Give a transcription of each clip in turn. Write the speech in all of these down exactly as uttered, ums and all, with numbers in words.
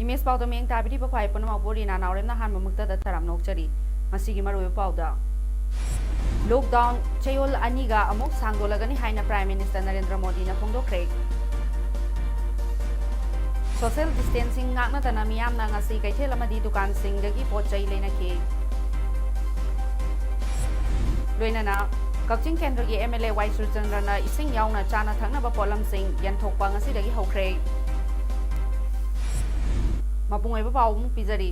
Image ꯄꯥꯎꯗ ꯃꯤꯠꯌꯦꯡ ꯇꯥꯕꯤꯔꯤꯕ ꯈ꯭ꯋꯥꯏ ꯄꯨꯝꯅꯃꯛꯄꯨ ꯔꯤꯅꯥ ꯅꯥꯎꯔꯦꯝꯅ ꯑꯍꯥꯟꯕ ꯃꯛꯇꯗ ꯇꯔꯥꯝꯅ ꯑꯣꯛꯆꯔꯤ꯫ ꯃꯁꯤꯒꯤ ꯃꯔꯨꯑꯣꯏꯕ ꯄꯥꯎꯗ, ꯂꯣꯛꯗꯥꯎꯟ ꯆꯌꯣꯜ ꯑꯅꯤꯒ ꯑꯃꯨꯛ ꯁꯥꯡꯗꯣꯛꯂꯒꯅꯤ ꯍꯥꯏꯅ ꯄ꯭ꯔꯥꯏꯝ ꯃꯤꯅꯤꯁꯇꯔ ꯅꯔꯦꯟꯗ꯭ꯔ ꯃꯣꯗꯤꯅ ꯐꯣꯡꯗꯣꯛꯈ꯭ꯔꯦ꯫ ꯁꯣꯁꯤꯌꯦꯜ ꯗꯤꯁꯇꯦꯟꯁꯤꯡ ꯉꯥꯛꯅꯗꯅ ꯃꯤꯌꯥꯝꯅ ꯉꯁꯤ ꯀꯩꯊꯦꯜ ꯑꯃꯗꯤ ꯗꯨꯀꯥꯟꯁꯤꯡꯗꯒꯤ ꯄꯣꯠ ꯆꯩ ꯂꯩꯅꯈꯤ꯫ ꯂꯣꯏꯅꯅ ꯀꯛꯆꯤꯡ ꯀꯦꯟꯗ꯭ꯔꯒꯤ ꯑꯦꯝ ꯑꯦꯜ ꯑꯦ ꯋꯥꯏ ꯁꯨꯔꯆꯟꯗ꯭ꯔꯅ ꯏꯁꯤꯡ ꯌꯥꯎꯅ ꯆꯥꯅ ꯊꯛꯅꯕ ꯄꯣꯠꯂꯝꯁꯤꯡ ꯌꯦꯟꯊꯣꯛꯄ ꯉꯁꯤꯗꯒꯤ ꯍꯧꯈ꯭ꯔꯦ꯫ ꯃꯄꯨꯡ ꯑꯣꯏꯕ ꯄꯥꯎ ꯑꯃꯨꯛ ꯄꯤꯖꯔꯤ꯫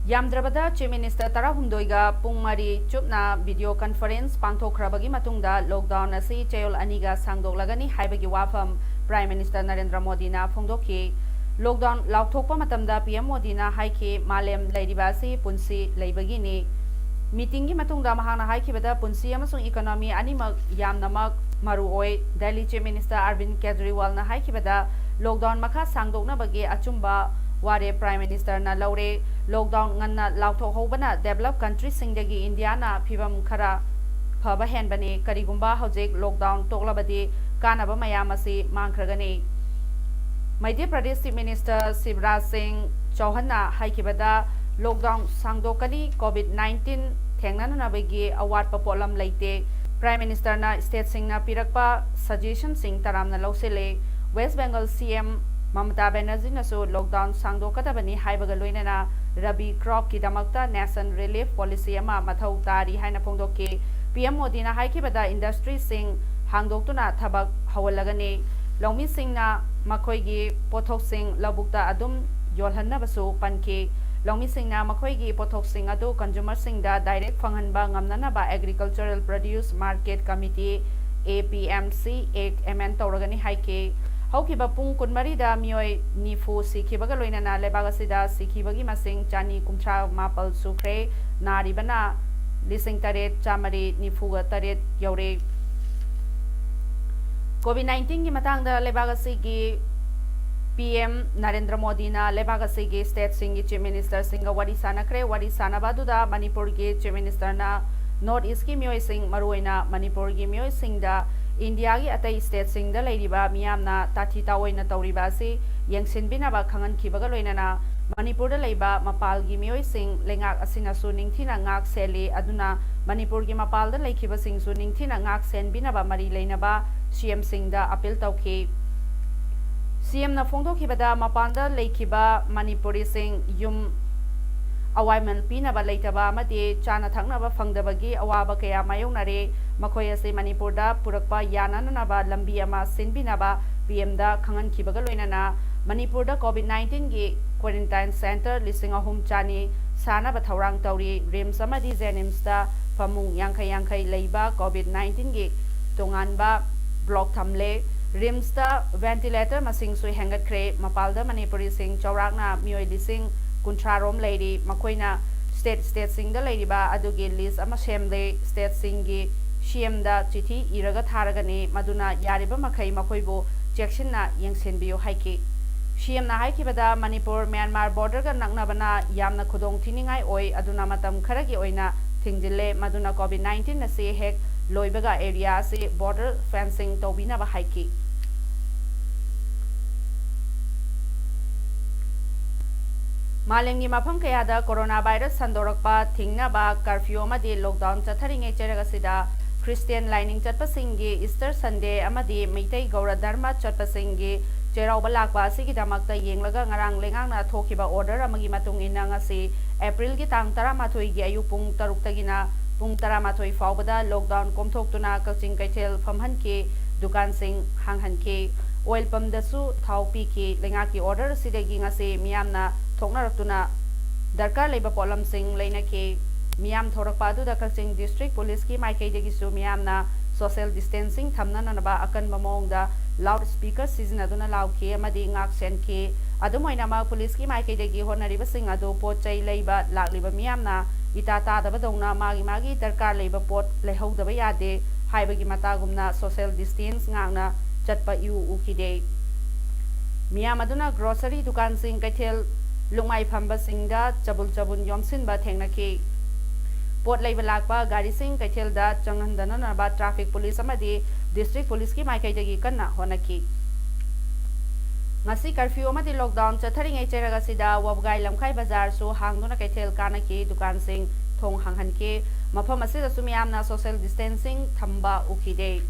ꯌꯥꯝꯗ꯭ꯔꯕꯗ ꯆꯤꯐ ꯃꯤꯅꯤꯁꯇꯔ ꯇꯔꯥꯍꯨꯝꯗꯣꯏꯒ ꯄꯨꯡ ꯃꯔꯤ ꯆꯨꯞꯅ ꯚꯤꯗꯤꯑꯣ ꯀꯟꯐꯔꯦꯟꯁ ꯄꯥꯡꯊꯣꯛꯈ꯭ꯔꯕꯒꯤ ꯃꯇꯨꯡꯗ ꯂꯣꯛꯗꯥꯎꯟ ꯑꯁꯤ ꯆꯌꯣꯜ ꯑꯅꯤꯒ ꯁꯥꯡꯗꯣꯛꯂꯒꯅꯤ ꯍꯥꯏꯕꯒꯤ ꯋꯥꯐꯝ ꯄ꯭ꯔꯥꯏꯝ ꯃꯤꯅꯤꯁꯇꯔ ꯅꯔꯦꯟꯗ꯭ꯔ ꯃꯣꯗꯤꯅ ꯐꯣꯡꯗꯣꯛꯈꯤ꯫ ꯂꯣꯛꯗꯥꯎꯟ ꯂꯥꯎꯊꯣꯛꯄ ꯃꯇꯝꯗ ꯄꯤ ꯑꯦꯝ ꯃꯣꯗꯤꯅ ꯍꯥꯏꯈꯤ, "ꯃꯥꯂꯦꯝ ꯂꯩꯔꯤꯕ ꯑꯁꯤ ꯄꯨꯟꯁꯤ ꯂꯩꯕꯒꯤꯅꯤ"꯫ ꯃꯤꯇꯤꯡꯒꯤ ꯃꯇꯨꯡꯗ ꯃꯍꯥꯛꯅ ꯍꯥꯏꯈꯤꯕꯗ, ꯄꯨꯟꯁꯤ ꯑꯃꯁꯨꯡ ꯏꯀꯣꯅꯣꯃꯤ ꯑꯅꯤꯃꯛ ꯌꯥꯝꯅꯃꯛ ꯃꯔꯨ ꯑꯣꯏ꯫ ꯗꯦꯜꯂꯤ ꯆꯤꯐ ꯃꯤꯅꯤꯁꯇꯔ ꯑꯔꯕꯤꯟ ꯀꯦꯖꯔꯤꯋꯥꯜꯅ ꯍꯥꯏꯈꯤꯕꯗ, ꯂꯣꯛꯗꯥꯎꯟ ꯃꯈꯥ ꯁꯥꯡꯗꯣꯛꯅꯕꯒꯤ ꯑꯆꯨꯝꯕ ꯋꯥꯔꯦꯞ ꯄ꯭ꯔꯥꯏꯝ ꯃꯤꯅꯤꯁꯇꯔꯅ ꯂꯧꯔꯦ꯫ ꯂꯣꯛꯗꯥꯎꯟ ꯉꯟꯅ ꯂꯥꯎꯊꯣꯛꯍꯧꯕꯅ ꯗꯦꯚꯂꯞ ꯀꯟꯇ꯭ꯔꯤꯁꯤꯡꯗꯒꯤ ꯏꯟꯗꯤꯌꯥꯅ ꯐꯤꯚꯝ ꯈꯔ ꯐꯕ ꯍꯦꯟꯕꯅꯤ꯫ ꯀꯔꯤꯒꯨꯝꯕ ꯍꯧꯖꯤꯛ ꯂꯣꯛꯗꯥꯎꯟ ꯇꯣꯛꯂꯕꯗꯤ ꯀꯥꯟꯅꯕ ꯃꯌꯥꯝ ꯑꯁꯤ ꯃꯥꯡꯈ꯭ꯔꯒꯅꯤ꯫ ꯃꯙ꯭ꯌ ꯄ꯭ꯔꯗꯦꯁ ꯆꯤꯐ ꯃꯤꯅꯤꯁꯇꯔ ꯁꯤꯕꯔꯥꯖ ꯁꯤꯡ ꯆꯧꯍꯟꯅ ꯍꯥꯏꯈꯤꯕꯗ, ꯂꯣꯛꯗꯥꯎꯟ ꯁꯥꯡꯗꯣꯛꯀꯅꯤ, ꯀꯣꯚꯤꯗ ꯅꯥꯏꯟꯇꯤꯟ ꯊꯦꯡꯅꯅꯅꯕꯒꯤ ꯑꯋꯥꯠꯄ ꯄꯣꯠꯂꯝ ꯂꯩꯇꯦ꯫ ꯄ꯭ꯔꯥꯏꯝ ꯃꯤꯅꯤꯁꯇꯔꯅ ꯁ꯭ꯇꯦꯠꯁꯤꯡꯅ ꯄꯤꯔꯛꯄ ꯁꯖꯦꯁꯟꯁꯤꯡ ꯇꯔꯥꯝꯅ ꯂꯧꯁꯤꯜꯂꯦ꯫ ꯋꯦꯁ ꯕꯦꯡꯒꯜ ꯁꯤ ꯑꯦꯝ ꯃꯃꯇꯥ ꯕꯦꯅꯔꯖꯤꯅꯁꯨ ꯂꯣꯛꯗꯥꯎꯟ ꯁꯥꯡꯗꯣꯛꯀꯗꯕꯅꯤ ꯍꯥꯏꯕꯒ ꯂꯣꯏꯅꯅ ꯔꯕꯤ ꯀ꯭ꯔꯣꯞꯀꯤꯗꯃꯛꯇ ꯅꯦꯁꯟ ꯔꯤꯂꯤꯐ ꯄꯣꯂꯤꯁꯤ ꯑꯃ ꯃꯊꯧ ꯇꯥꯔꯤ ꯍꯥꯏꯅ ꯐꯣꯡꯗꯣꯛꯈꯤ꯫ ꯄꯤ ꯑꯦꯝ ꯃꯣꯗꯤꯅ ꯍꯥꯏꯈꯤꯕꯗ, ꯏꯟꯗꯁꯇ꯭ꯔꯤꯁꯤꯡ ꯍꯥꯡꯗꯣꯛꯇꯨꯅ ꯊꯕꯛ ꯍꯧꯍꯜꯂꯒꯅꯤ꯫ ꯂꯧꯃꯤꯁꯤꯡꯅ ꯃꯈꯣꯏꯒꯤ ꯄꯣꯠꯊꯣꯛꯁꯤꯡ ꯂꯧꯕꯨꯛꯇ ꯑꯗꯨꯝ ꯌꯣꯜꯍꯟꯅꯕꯁꯨ ꯄꯟꯈꯤ꯫ ꯂꯧꯃꯤꯁꯤꯡꯅ ꯃꯈꯣꯏꯒꯤ ꯄꯣꯠꯊꯣꯛꯁꯤꯡ ꯑꯗꯨ ꯀꯟꯖꯨꯃꯔꯁꯤꯡꯗ ꯗꯥꯏꯔꯦꯛ ꯐꯪꯍꯟꯕ ꯉꯝꯅꯅꯕ Agricultural Produce Market Committee, A P M C, Act amend ꯇꯧꯔꯒꯅꯤ ꯍꯥꯏꯈꯤ꯫ ꯍꯧꯈꯤꯕ ꯄꯨꯡ ꯀꯨꯟꯃꯔꯤꯗ ꯃꯤꯑꯣꯏ ꯅꯤꯐꯨ ꯁꯤꯈꯤꯕꯒ ꯂꯣꯏꯅꯅ ꯂꯩꯕꯥꯛ ꯑꯁꯤꯗ ꯁꯤꯈꯤꯕꯒꯤ ꯃꯁꯤꯡ ꯆꯅꯤ ꯀꯨꯟꯊ꯭ꯔꯥ ꯃꯥꯄꯜ ꯁꯨꯈ꯭ꯔꯦ꯫ ꯅꯥꯔꯤꯕꯅ ꯂꯤꯁꯤꯡ ꯇꯔꯦꯠ ꯆꯥꯃꯔꯤ ꯅꯤꯐꯨꯒ ꯇꯔꯦꯠ ꯌꯧꯔꯦ꯫ ꯀꯣꯚꯤꯗ ꯅꯥꯏꯟꯇꯤꯟꯒꯤ ꯃꯇꯥꯡꯗ ꯂꯩꯕꯥꯛ ꯑꯁꯤꯒꯤ ꯄꯤ ꯑꯦꯝ ꯅꯔꯦꯟꯗ꯭ꯔ ꯃꯣꯗꯤꯅ ꯂꯩꯕꯥꯛ ꯑꯁꯤꯒꯤ ꯁ꯭ꯇꯦꯠꯁꯤꯡꯒꯤ ꯆꯤꯐ ꯃꯤꯅꯤꯁꯇꯔꯁꯤꯡꯒ ꯋꯥꯔꯤ ꯁꯥꯟꯅꯈ꯭ꯔꯦ꯫ ꯋꯥꯔꯤ ꯁꯥꯟꯅꯕ ꯑꯗꯨꯗ ꯃꯅꯤꯄꯨꯔꯒꯤ ꯆꯤꯐ ꯃꯤꯅꯤꯁꯇꯔꯅ ꯅꯣꯔꯠ ꯏꯁꯀꯤ ꯃꯤꯑꯣꯏꯁꯤꯡ, ꯃꯔꯨꯑꯣꯏꯅ ꯃꯅꯤꯄꯨꯔꯒꯤ ꯃꯤꯑꯣꯏꯁꯤꯡꯗ ꯏꯟꯗꯤꯌꯥꯒꯤ ꯑꯇꯩ ꯁ꯭ꯇꯦꯠꯁꯤꯡꯗ ꯂꯩꯔꯤꯕ ꯃꯤꯌꯥꯝꯅ ꯇꯥꯊꯤ ꯇꯥꯑꯣꯏꯅ ꯇꯧꯔꯤꯕ ꯑꯁꯤ ꯌꯦꯡꯁꯤꯟꯕꯤꯅꯕ ꯈꯪꯍꯟꯈꯤꯕꯒ ꯂꯣꯏꯅꯅ ꯃꯅꯤꯄꯨꯔꯗ ꯂꯩꯕ ꯃꯄꯥꯜꯒꯤ ꯃꯤꯑꯣꯏꯁꯤꯡ ꯂꯩꯉꯥꯛ ꯑꯁꯤꯅꯁꯨ ꯅꯤꯡꯊꯤꯅ ꯉꯥꯛ ꯁꯦꯜꯂꯤ꯫ ꯑꯗꯨꯅ ꯃꯅꯤꯄꯨꯔꯒꯤ ꯃꯄꯥꯜꯗ ꯂꯩꯈꯤꯕꯁꯤꯡꯁꯨ ꯅꯤꯡꯊꯤꯅ ꯉꯥꯛ ꯁꯦꯟꯕꯤꯅꯕ ꯃꯔꯤ ꯂꯩꯅꯕ ꯁꯤ ꯑꯦꯝꯁꯤꯡꯗ ꯑꯄꯤꯜ ꯇꯧꯈꯤ꯫ ꯁꯤ ꯑꯦꯝꯅ ꯐꯣꯡꯗꯣꯛꯈꯤꯕꯗ, ꯃꯄꯥꯟꯗ ꯂꯩꯈꯤꯕ ꯃꯅꯤꯄꯨꯔꯤꯁꯤꯡ ꯌꯨꯝ ꯑꯋꯥꯏꯃꯟ ꯄꯤꯅꯕ ꯂꯩꯇꯕ ꯑꯃꯗꯤ ꯆꯥꯅ ꯊꯛꯅꯕ ꯐꯪꯗꯕꯒꯤ ꯑꯋꯥꯕ ꯀꯌꯥ ꯃꯥꯌꯣꯛꯅꯔꯦ꯫ ꯃꯈꯣꯏ ꯑꯁꯤ ꯃꯅꯤꯄꯨꯔꯗ ꯄꯨꯔꯛꯄ ꯌꯥꯅꯅꯅꯕ ꯂꯝꯕꯤ ꯑꯃ ꯁꯤꯟꯕꯤꯅꯕ ꯄꯤ ꯑꯦꯝꯗ ꯈꯪꯍꯟꯈꯤꯕꯒ ꯂꯣꯏꯅꯅ ꯃꯅꯤꯄꯨꯔꯗ ꯀꯣꯚꯤꯗ ꯅꯥꯏꯟꯇꯤꯟꯒꯤ ꯀ꯭ꯋꯥꯔꯦꯟꯇꯥꯏꯟ ꯁꯦꯟꯇꯔ ꯂꯤꯁꯤꯡ ꯑꯍꯨꯝ ꯆꯥꯅꯤ ꯁꯥꯅꯕ ꯊꯧꯔꯥꯡ ꯇꯧꯔꯤ꯫ ꯔꯤꯝꯁ ꯑꯃꯗꯤ ꯖꯦꯅꯤꯝꯁꯇ ꯐꯃꯨꯡ ꯌꯥꯡꯈꯩ ꯌꯥꯡꯈꯩ ꯂꯩꯕ ꯀꯣꯚꯤꯗ ꯅꯥꯏꯟꯇꯤꯟꯒꯤ ꯇꯣꯉꯥꯟꯕ ꯕ꯭ꯂꯣꯛ ꯊꯝꯂꯦ꯫ ꯔꯤꯝꯁꯇ ꯚꯦꯟꯇꯤꯂꯦꯇꯔ ꯃꯁꯤꯡꯁꯨ ꯍꯦꯟꯒꯠꯈ꯭ꯔꯦ꯫ ꯃꯄꯥꯜꯗ ꯃꯅꯤꯄꯨꯔꯤꯁꯤꯡ ꯆꯥꯎꯔꯥꯛꯅ ꯃꯤꯑꯣꯏ ꯂꯤꯁꯤꯡ ꯀꯨꯟꯊ꯭ꯔꯥ ꯔꯣꯝ ꯂꯩꯔꯤ꯫ ꯃꯈꯣꯏꯅ ꯁ꯭ꯇꯦꯠ ꯁ꯭ꯇꯦꯠꯁꯤꯡꯗ ꯂꯩꯔꯤꯕ ꯑꯗꯨꯒꯤ ꯂꯤꯁ ꯑꯃ ꯁꯦꯝꯂꯦ꯫ ꯁ꯭ꯇꯦꯠꯁꯤꯡꯒꯤ ꯁꯤ ꯑꯦꯝꯗ ꯆꯤꯊꯤ ꯏꯔꯒ ꯊꯥꯔꯒꯅꯤ꯫ ꯃꯗꯨꯅ ꯌꯥꯔꯤꯕ ꯃꯈꯩ ꯃꯈꯣꯏꯕꯨ ꯆꯦꯛꯁꯤꯟꯅ ꯌꯦꯡꯁꯤꯟꯕꯤꯌꯨ ꯍꯥꯏꯈꯤ꯫ ꯁꯤ ꯑꯦꯝꯅ ꯍꯥꯏꯈꯤꯕꯗ, ꯃꯅꯤꯄꯨꯔ ꯃ꯭ꯌꯥꯟꯃꯥꯔ ꯕꯣꯔꯗꯔꯒ ꯅꯛꯅꯕꯅ ꯌꯥꯝꯅ ꯈꯨꯗꯣꯡ ꯊꯤꯅꯤꯡꯉꯥꯏ ꯑꯣꯏ, ꯑꯗꯨꯅ ꯃꯇꯝ ꯈꯔꯒꯤ ꯑꯣꯏꯅ ꯊꯤꯡꯖꯤꯜꯂꯦ꯫ ꯃꯗꯨꯅ ꯀꯣꯚꯤꯗ ꯅꯥꯏꯟꯇꯤꯟ ꯑꯁꯤ ꯍꯦꯛ ꯂꯣꯏꯕꯒ ꯑꯦꯔꯤꯌꯥ ꯑꯁꯤ ꯕꯣꯔꯗꯔ ꯐꯦꯟꯁꯤꯡ ꯇꯧꯕꯤꯅꯕ ꯍꯥꯏꯈꯤ꯫ ꯃꯥꯂꯦꯝꯒꯤ ꯃꯐꯝ ꯀꯌꯥꯗ ꯀꯣꯔꯣꯅꯥ ꯚꯥꯏꯔꯁ ꯁꯟꯗꯣꯔꯛꯄ ꯊꯤꯡꯅꯕ ꯀꯔꯐ꯭ꯌꯨ ꯑꯃꯗꯤ ꯂꯣꯛꯗꯥꯎꯟ ꯆꯠꯊꯔꯤꯉꯩ ꯆꯩꯔꯛ ꯑꯁꯤꯗ ꯈ꯭ꯔꯤꯁꯇꯤꯌꯟ ꯂꯥꯏꯅꯤꯡ ꯆꯠꯄꯁꯤꯡꯒꯤ ꯏꯁꯇꯔ ꯁꯟꯗꯦ ꯑꯃꯗꯤ ꯃꯩꯇꯩ ꯒꯧꯔ ꯙꯔꯃ ꯆꯠꯄꯁꯤꯡꯒꯤ ꯆꯩꯔꯥꯎꯕ ꯂꯥꯛꯄ ꯑꯁꯤꯒꯤꯗꯃꯛꯇ ꯌꯦꯡꯂꯒ ꯉꯔꯥꯡ ꯂꯩꯉꯥꯛꯅ ꯊꯣꯛꯈꯤꯕ ꯑꯣꯔꯗꯔ ꯑꯃꯒꯤ ꯃꯇꯨꯡ ꯏꯟꯅ ꯉꯁꯤ ꯑꯦꯄ꯭ꯔꯤꯜꯒꯤ ꯇꯥꯡ ꯇꯔꯥꯃꯥꯊꯣꯏꯒꯤ ꯑꯌꯨꯛ ꯄꯨꯡ ꯇꯔꯨꯛꯇꯒꯤꯅ ꯄꯨꯡ ꯇꯔꯥꯃꯥꯊꯣꯏ ꯐꯥꯎꯕꯗ ꯂꯣꯛꯗꯥꯎꯟ ꯀꯣꯝꯊꯣꯛꯇꯨꯅ ꯀꯛꯆꯤꯡ ꯀꯩꯊꯦꯜ ꯐꯝꯍꯟꯈꯤ, ꯗꯨꯀꯥꯟꯁꯤꯡ ꯍꯥꯡꯍꯟꯈꯤ꯫ ꯑꯣꯏꯜ ꯄꯝꯗꯁꯨ ꯊꯥꯎ ꯄꯤꯈꯤ꯫ ꯂꯩꯉꯥꯛꯀꯤ ꯑꯣꯔꯗꯔ ꯑꯁꯤꯗꯒꯤ ꯉꯁꯤ ꯃꯤꯌꯥꯝꯅ ꯊꯣꯛꯅꯔꯛꯇꯨꯅ ꯗꯔꯀꯥꯔ ꯂꯩꯕ ꯄꯣꯠꯂꯝꯁꯤꯡ ꯂꯩꯅꯈꯤ꯫ ꯃꯤꯌꯥꯝ ꯊꯣꯔꯛꯄ ꯑꯗꯨꯗ ꯀꯛꯆꯤꯡ ꯗꯤꯁꯇ꯭ꯔꯤꯛ ꯄꯨꯂꯤꯁꯀꯤ ꯃꯥꯏꯀꯩꯗꯒꯤꯁꯨ ꯃꯤꯌꯥꯝꯅ ꯁꯣꯁꯤꯌꯦꯜ ꯗꯤꯁꯇꯦꯟꯁꯤꯡ ꯊꯝꯅꯅꯕ ꯑꯀꯟꯕ ꯃꯑꯣꯡꯗ ꯂꯥꯎꯗ ꯁ꯭ꯄꯤꯀꯔ ꯁꯤꯖꯤꯟꯅꯗꯨꯅ ꯂꯥꯎꯈꯤ ꯑꯃꯗꯤ ꯉꯥꯛ ꯁꯦꯟꯈꯤ꯫ ꯑꯗꯨꯝ ꯑꯣꯏꯅꯃꯛ, ꯄꯨꯂꯤꯁꯀꯤ ꯃꯥꯏꯀꯩꯗꯒꯤ ꯍꯣꯠꯅꯔꯤꯕꯁꯤꯡ ꯑꯗꯨ ꯄꯣꯠ ꯆꯩ ꯂꯩꯕ ꯂꯥꯛꯂꯤꯕ ꯃꯤꯌꯥꯝꯅ ꯏꯇꯥ ꯇꯥꯗꯕꯗꯧꯅ ꯃꯥꯒꯤ ꯃꯥꯒꯤ ꯗꯔꯀꯥꯔ ꯂꯩꯕ ꯄꯣꯠ ꯂꯩꯍꯧꯗꯕ ꯌꯥꯗꯦ ꯍꯥꯏꯕꯒꯤ ꯃꯇꯥꯒꯨꯝꯅ social distance ꯉꯥꯛꯅ ꯆꯠꯄ ꯏꯎ ꯎꯈꯤꯗꯦ꯫ ꯃꯤꯌꯥꯝ ꯑꯗꯨꯅ ꯒ꯭ꯔꯣꯁꯔꯤ ꯗꯨꯀꯥꯟꯁꯤꯡ, ꯀꯩꯊꯦꯜ, ꯂꯨꯛꯃꯥꯏ ꯐꯝꯕꯁꯤꯡꯗ ꯆꯕꯨꯟ ꯆꯕꯨꯟ ꯌꯣꯝꯁꯤꯟꯕ ꯊꯦꯡꯅꯈꯤ꯫ ꯄꯣꯠ ꯂꯩꯕ ꯂꯥꯛꯄ ꯒꯥꯔꯤꯁꯤꯡ ꯀꯩꯊꯦꯜꯗ ꯆꯪꯍꯟꯗꯅꯅꯕ ꯇ꯭ꯔꯥꯐꯤꯛ ꯄꯨꯂꯤꯁ ꯑꯃꯗꯤ ꯗꯤꯁꯇ꯭ꯔꯤꯛ ꯄꯨꯂꯤꯁꯀꯤ ꯃꯥꯏꯀꯩꯗꯒꯤ ꯀꯟꯅ ꯍꯣꯠꯅꯈꯤ꯫ ꯉꯁꯤ ꯀꯔꯐ꯭ꯌꯨ ꯑꯃꯗꯤ ꯂꯣꯛꯗꯥꯎꯟ ꯆꯠꯊꯔꯤꯉꯩ ꯆꯩꯔꯛ ꯑꯁꯤꯗ ꯋꯥꯕꯒꯥꯏ ꯂꯝꯈꯥꯏ ꯕꯖꯥꯔꯁꯨ ꯍꯥꯡꯗꯨꯅ ꯀꯩꯊꯦꯜ ꯀꯥꯅꯈꯤ, ꯗꯨꯀꯥꯟꯁꯤꯡ ꯊꯣꯡ ꯍꯥꯡꯍꯟꯈꯤ꯫ ꯃꯐꯝ ꯑꯁꯤꯗꯁꯨ ꯃꯤꯌꯥꯝꯅ social distancing ꯊꯝꯕ ꯎꯈꯤꯗꯦ꯫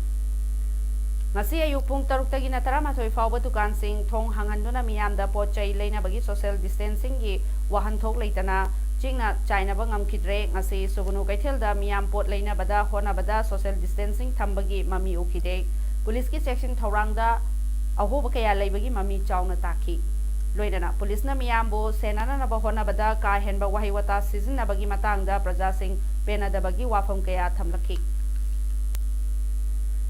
ꯉꯁꯤ ꯑꯌꯨꯛ ꯄꯨꯡ ꯇꯔꯨꯛꯇꯒꯤꯅ ꯇꯔꯥꯃꯥꯊꯣꯏ ꯐꯥꯎꯕ ꯗꯨꯀꯥꯟꯁꯤꯡ ꯊꯣꯡ ꯍꯥꯡꯍꯟꯗꯨꯅ ꯃꯤꯌꯥꯝꯗ ꯄꯣꯠ ꯆꯩ ꯂꯩꯅꯕꯒꯤ social distancingꯒꯤ ꯋꯥꯍꯟꯊꯣꯛ ꯂꯩꯇꯅ ꯆꯤꯛꯅ ꯆꯥꯏꯅꯕ ꯉꯝꯈꯤꯗ꯭ꯔꯦ꯫ ꯉꯁꯤ ꯁꯨꯒꯨꯅꯨ ꯀꯩꯊꯦꯜꯗ ꯃꯤꯌꯥꯝ ꯄꯣꯠ ꯂꯩꯅꯕꯗ ꯍꯣꯠꯅꯕꯗ social distancing ꯊꯝꯕꯒꯤ ꯃꯃꯤ ꯎꯈꯤꯗꯦ꯫ ꯄꯨꯂꯤꯁꯀꯤ ꯆꯦꯛꯁꯤꯟ ꯊꯧꯔꯥꯡꯗ ꯑꯍꯣꯕ ꯀꯌꯥ ꯂꯩꯕꯒꯤ ꯃꯃꯤ ꯆꯥꯎꯅ ꯇꯥꯈꯤ꯫ ꯂꯣꯏꯅꯅ ꯄꯨꯂꯤꯁꯅ ꯃꯤꯌꯥꯝꯕꯨ ꯁꯦꯟꯅꯅꯅꯕ ꯍꯣꯠꯅꯕꯗ ꯀꯥ ꯍꯦꯟꯕ ꯋꯥꯍꯩ ꯋꯥꯇꯥ ꯁꯤꯖꯤꯟꯅꯕꯒꯤ ꯃꯇꯥꯡꯗ ꯄ꯭ꯔꯖꯥꯁꯤꯡ ꯄꯦꯟꯅꯗꯕꯒꯤ ꯋꯥꯐꯝ ꯀꯌꯥ ꯊꯝꯂꯛꯈꯤ꯫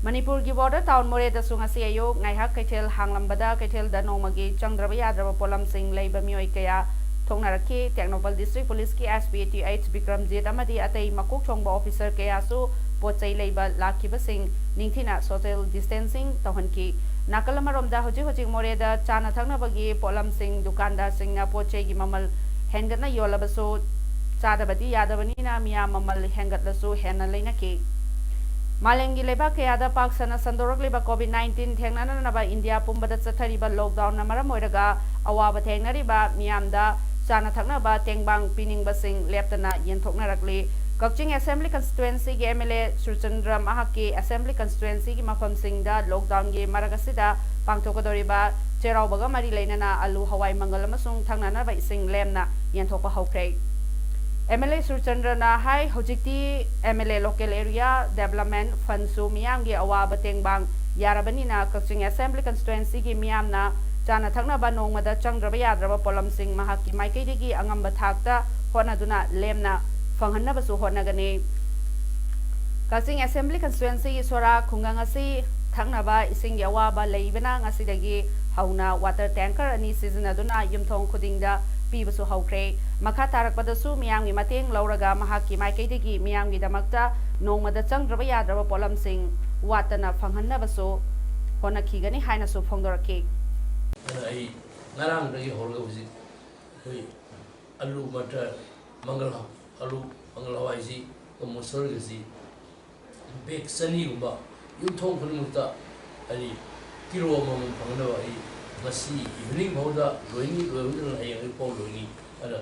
ꯃꯅꯤꯄꯨꯔꯒꯤ border town ꯃꯣꯔꯦꯗꯁꯨ ꯉꯁꯤ ꯑꯌꯨꯛ ꯉꯥꯏꯍꯥꯛ ꯀꯩꯊꯦꯜ ꯍꯥꯡꯂꯝꯕꯗ ꯀꯩꯊꯦꯜꯗ ꯅꯣꯡꯃꯒꯤ ꯆꯪꯗ꯭ꯔꯕ ꯌꯥꯗ꯭ꯔꯕ ꯄꯣꯠꯂꯝꯁꯤꯡ ꯂꯩꯕ ꯃꯤꯑꯣꯏ ꯀꯌꯥ ꯊꯣꯛꯅꯔꯛꯈꯤ꯫ ꯇꯦꯡꯅꯧꯄꯜ ꯗꯤꯁꯇ꯭ꯔꯤꯛ ꯄꯨꯂꯤꯁꯀꯤ S P T H Bikramjit ꯑꯃꯗꯤ ꯑꯇꯩ ꯃꯀꯣꯛ ꯊꯣꯡꯕ officer ꯀꯌꯥꯁꯨ ꯄꯣꯠ ꯆꯩ ꯂꯩꯕ ꯂꯥꯛꯈꯤꯕꯁꯤꯡ ꯅꯤꯡꯊꯤꯅ social distancing ꯇꯧꯍꯟꯈꯤ꯫ ꯅꯥꯀꯜ ꯑꯃꯔꯣꯝꯗ ꯍꯧꯖꯤꯛ ꯍꯧꯖꯤꯛ ꯃꯣꯔꯦꯗ ꯆꯥꯅ ꯊꯛꯅꯕꯒꯤ ꯄꯣꯠꯂꯝꯁꯤꯡ ꯗꯨꯀꯥꯟꯗꯥꯔꯁꯤꯡꯅ ꯄꯣꯠ ꯆꯩꯒꯤ ꯃꯃꯜ ꯍꯦꯟꯒꯠꯅ ꯌꯣꯜꯂꯕꯁꯨ ꯆꯥꯗꯕꯗꯤ ꯌꯥꯗꯕꯅꯤꯅ ꯃꯤꯌꯥꯝ ꯃꯃꯜ ꯍꯦꯟꯒꯠꯂꯁꯨ ꯍꯦꯟꯅ ꯂꯩꯅꯈꯤ꯫ ꯃꯥꯂꯦꯝꯒꯤ ꯂꯩꯕꯥꯛ ꯀꯌꯥꯗ ꯄꯥꯛ ꯁꯟꯅ ꯁꯟꯗꯣꯔꯛꯂꯤꯕ COVID nineteen ꯊꯦꯡꯅꯅꯅꯕ ꯏꯟꯗꯤꯌꯥ ꯄꯨꯝꯕꯗ ꯆꯠꯊꯔꯤꯕ lockdownꯅ ꯃꯔꯝ ꯑꯣꯏꯔꯒ ꯑꯋꯥꯕ ꯊꯦꯡꯅꯔꯤꯕ ꯃꯤꯌꯥꯝꯗ ꯆꯥꯅ ꯊꯛꯅꯕ ꯇꯦꯡꯕꯥꯡ ꯄꯤꯅꯤꯡꯕꯁꯤꯡ ꯂꯦꯞꯇꯅ ꯌꯦꯟꯊꯣꯛꯅꯔꯛꯂꯤ꯫ ꯀꯛꯆꯤꯡ Assembly Constituencyꯒꯤ M L A Surchandra ꯃꯍꯥꯛꯀꯤ Assembly Constituencyꯒꯤ ꯃꯐꯝꯁꯤꯡꯗ lockdownꯒꯤ ꯃꯔꯛ ꯑꯁꯤꯗ ꯄꯥꯡꯊꯣꯛꯀꯗꯧꯔꯤꯕ ꯆꯩꯔꯥꯎꯕꯒ ꯃꯔꯤ ꯂꯩꯅꯅ ꯑꯂꯨ, ꯍꯋꯥꯏ ꯃꯪꯒꯜ ꯑꯃꯁꯨꯡ ꯊꯛꯅꯅꯕ ꯏꯁꯤꯡ ꯂꯦꯝꯅ ꯌꯦꯟꯊꯣꯛꯄ ꯍꯧꯈ꯭ꯔꯦ꯫ M L A ꯁꯨꯔꯆꯟꯗ꯭ꯔꯅ ꯍꯥꯏ, ꯍꯧꯖꯤꯛꯇꯤ M L A local area development fundꯁꯨ ꯃꯤꯌꯥꯝꯒꯤ ꯑꯋꯥꯕ ꯇꯦꯡꯕꯥꯡ ꯌꯥꯔꯕꯅꯤꯅ ꯀꯛꯆꯤꯡ Assembly Constituencyꯒꯤ ꯃꯤꯌꯥꯝꯅ ꯆꯥꯅ ꯊꯛꯅꯕ ꯅꯣꯡꯃꯗ ꯆꯪꯗ꯭ꯔꯕ ꯌꯥꯗ꯭ꯔꯕ ꯄꯣꯠꯂꯝꯁꯤꯡ ꯃꯍꯥꯛꯀꯤ ꯃꯥꯏꯀꯩꯗꯒꯤ ꯑꯉꯝꯕ ꯊꯥꯛꯇ ꯍꯣꯠꯅꯗꯨꯅ ꯂꯦꯝꯅ ꯐꯪꯍꯟꯅꯕꯁꯨ ꯍꯣꯠꯅꯒꯅꯤ꯫ ꯀꯛꯆꯤꯡ Assembly Constituencyꯒꯤ ꯁꯣꯔꯥ ꯈꯨꯡꯒꯪ ꯑꯁꯤ ꯊꯛꯅꯕ ꯏꯁꯤꯡꯒꯤ ꯑꯋꯥꯕ ꯂꯩꯕꯅ ꯉꯁꯤꯗꯒꯤ ꯍꯧꯅ water tanker ꯑꯅꯤ ꯁꯤꯖꯤꯟꯅꯗꯨꯅ ꯌꯨꯝꯊꯣꯡ ꯈꯨꯗꯤꯡꯗ ꯄꯤꯕꯁꯨ ꯍꯧꯈ꯭ꯔꯦ꯫ ꯃꯈꯥ ꯇꯥꯔꯛꯄꯗꯁꯨ ꯃꯤꯌꯥꯝꯒꯤ ꯃꯇꯦꯡ ꯂꯧꯔꯒ ꯃꯍꯥꯛꯀꯤ ꯃꯥꯏꯀꯩꯗꯒꯤ ꯃꯤꯌꯥꯝꯒꯤꯗꯃꯛꯇ ꯅꯣꯡꯃꯗ ꯆꯪꯗ꯭ꯔꯕ ꯌꯥꯗ꯭ꯔꯕ ꯄꯣꯠꯂꯝꯁꯤꯡ ꯋꯥꯠꯇꯅ ꯐꯪꯍꯟꯅꯕꯁꯨ ꯍꯣꯠꯅꯈꯤꯒꯅꯤ ꯍꯥꯏꯅꯁꯨ ꯐꯣꯡꯗꯣꯔꯛꯈꯤ꯫ ꯑꯗꯨꯅ ꯑꯩ ꯉꯔꯥꯡꯗꯒꯤ ꯍꯧꯔꯒ ꯍꯧꯖꯤꯛ ꯑꯩꯈꯣꯏ ꯑꯂꯨ, ꯃꯇꯔ, ꯃꯪꯒꯜ, ꯑꯂꯨ, ꯃꯪꯒꯜ ꯍꯋꯥꯏꯁꯤ, ꯃꯨꯁꯣꯔꯤꯒꯁꯤ ꯕꯦꯒ ꯆꯅꯤꯒꯨꯝꯕ ꯌꯨꯝꯊꯣꯡ ꯈꯨꯗꯤꯡꯃꯛꯇ, ꯍꯥꯏꯗꯤ, ꯀꯤꯂꯣ ꯑꯃꯃꯝ ꯐꯪꯅꯕ ꯑꯩ ꯉꯁꯤ ꯏꯚꯤꯅꯤꯡ ꯐꯥꯎꯗ ꯂꯣꯏꯅꯤ, ꯂꯣꯏꯕꯗꯨꯅ ꯍꯌꯦꯡ ꯑꯌꯨꯛ ꯐꯥꯎ ꯂꯣꯏꯅꯤ꯫ ꯑꯗ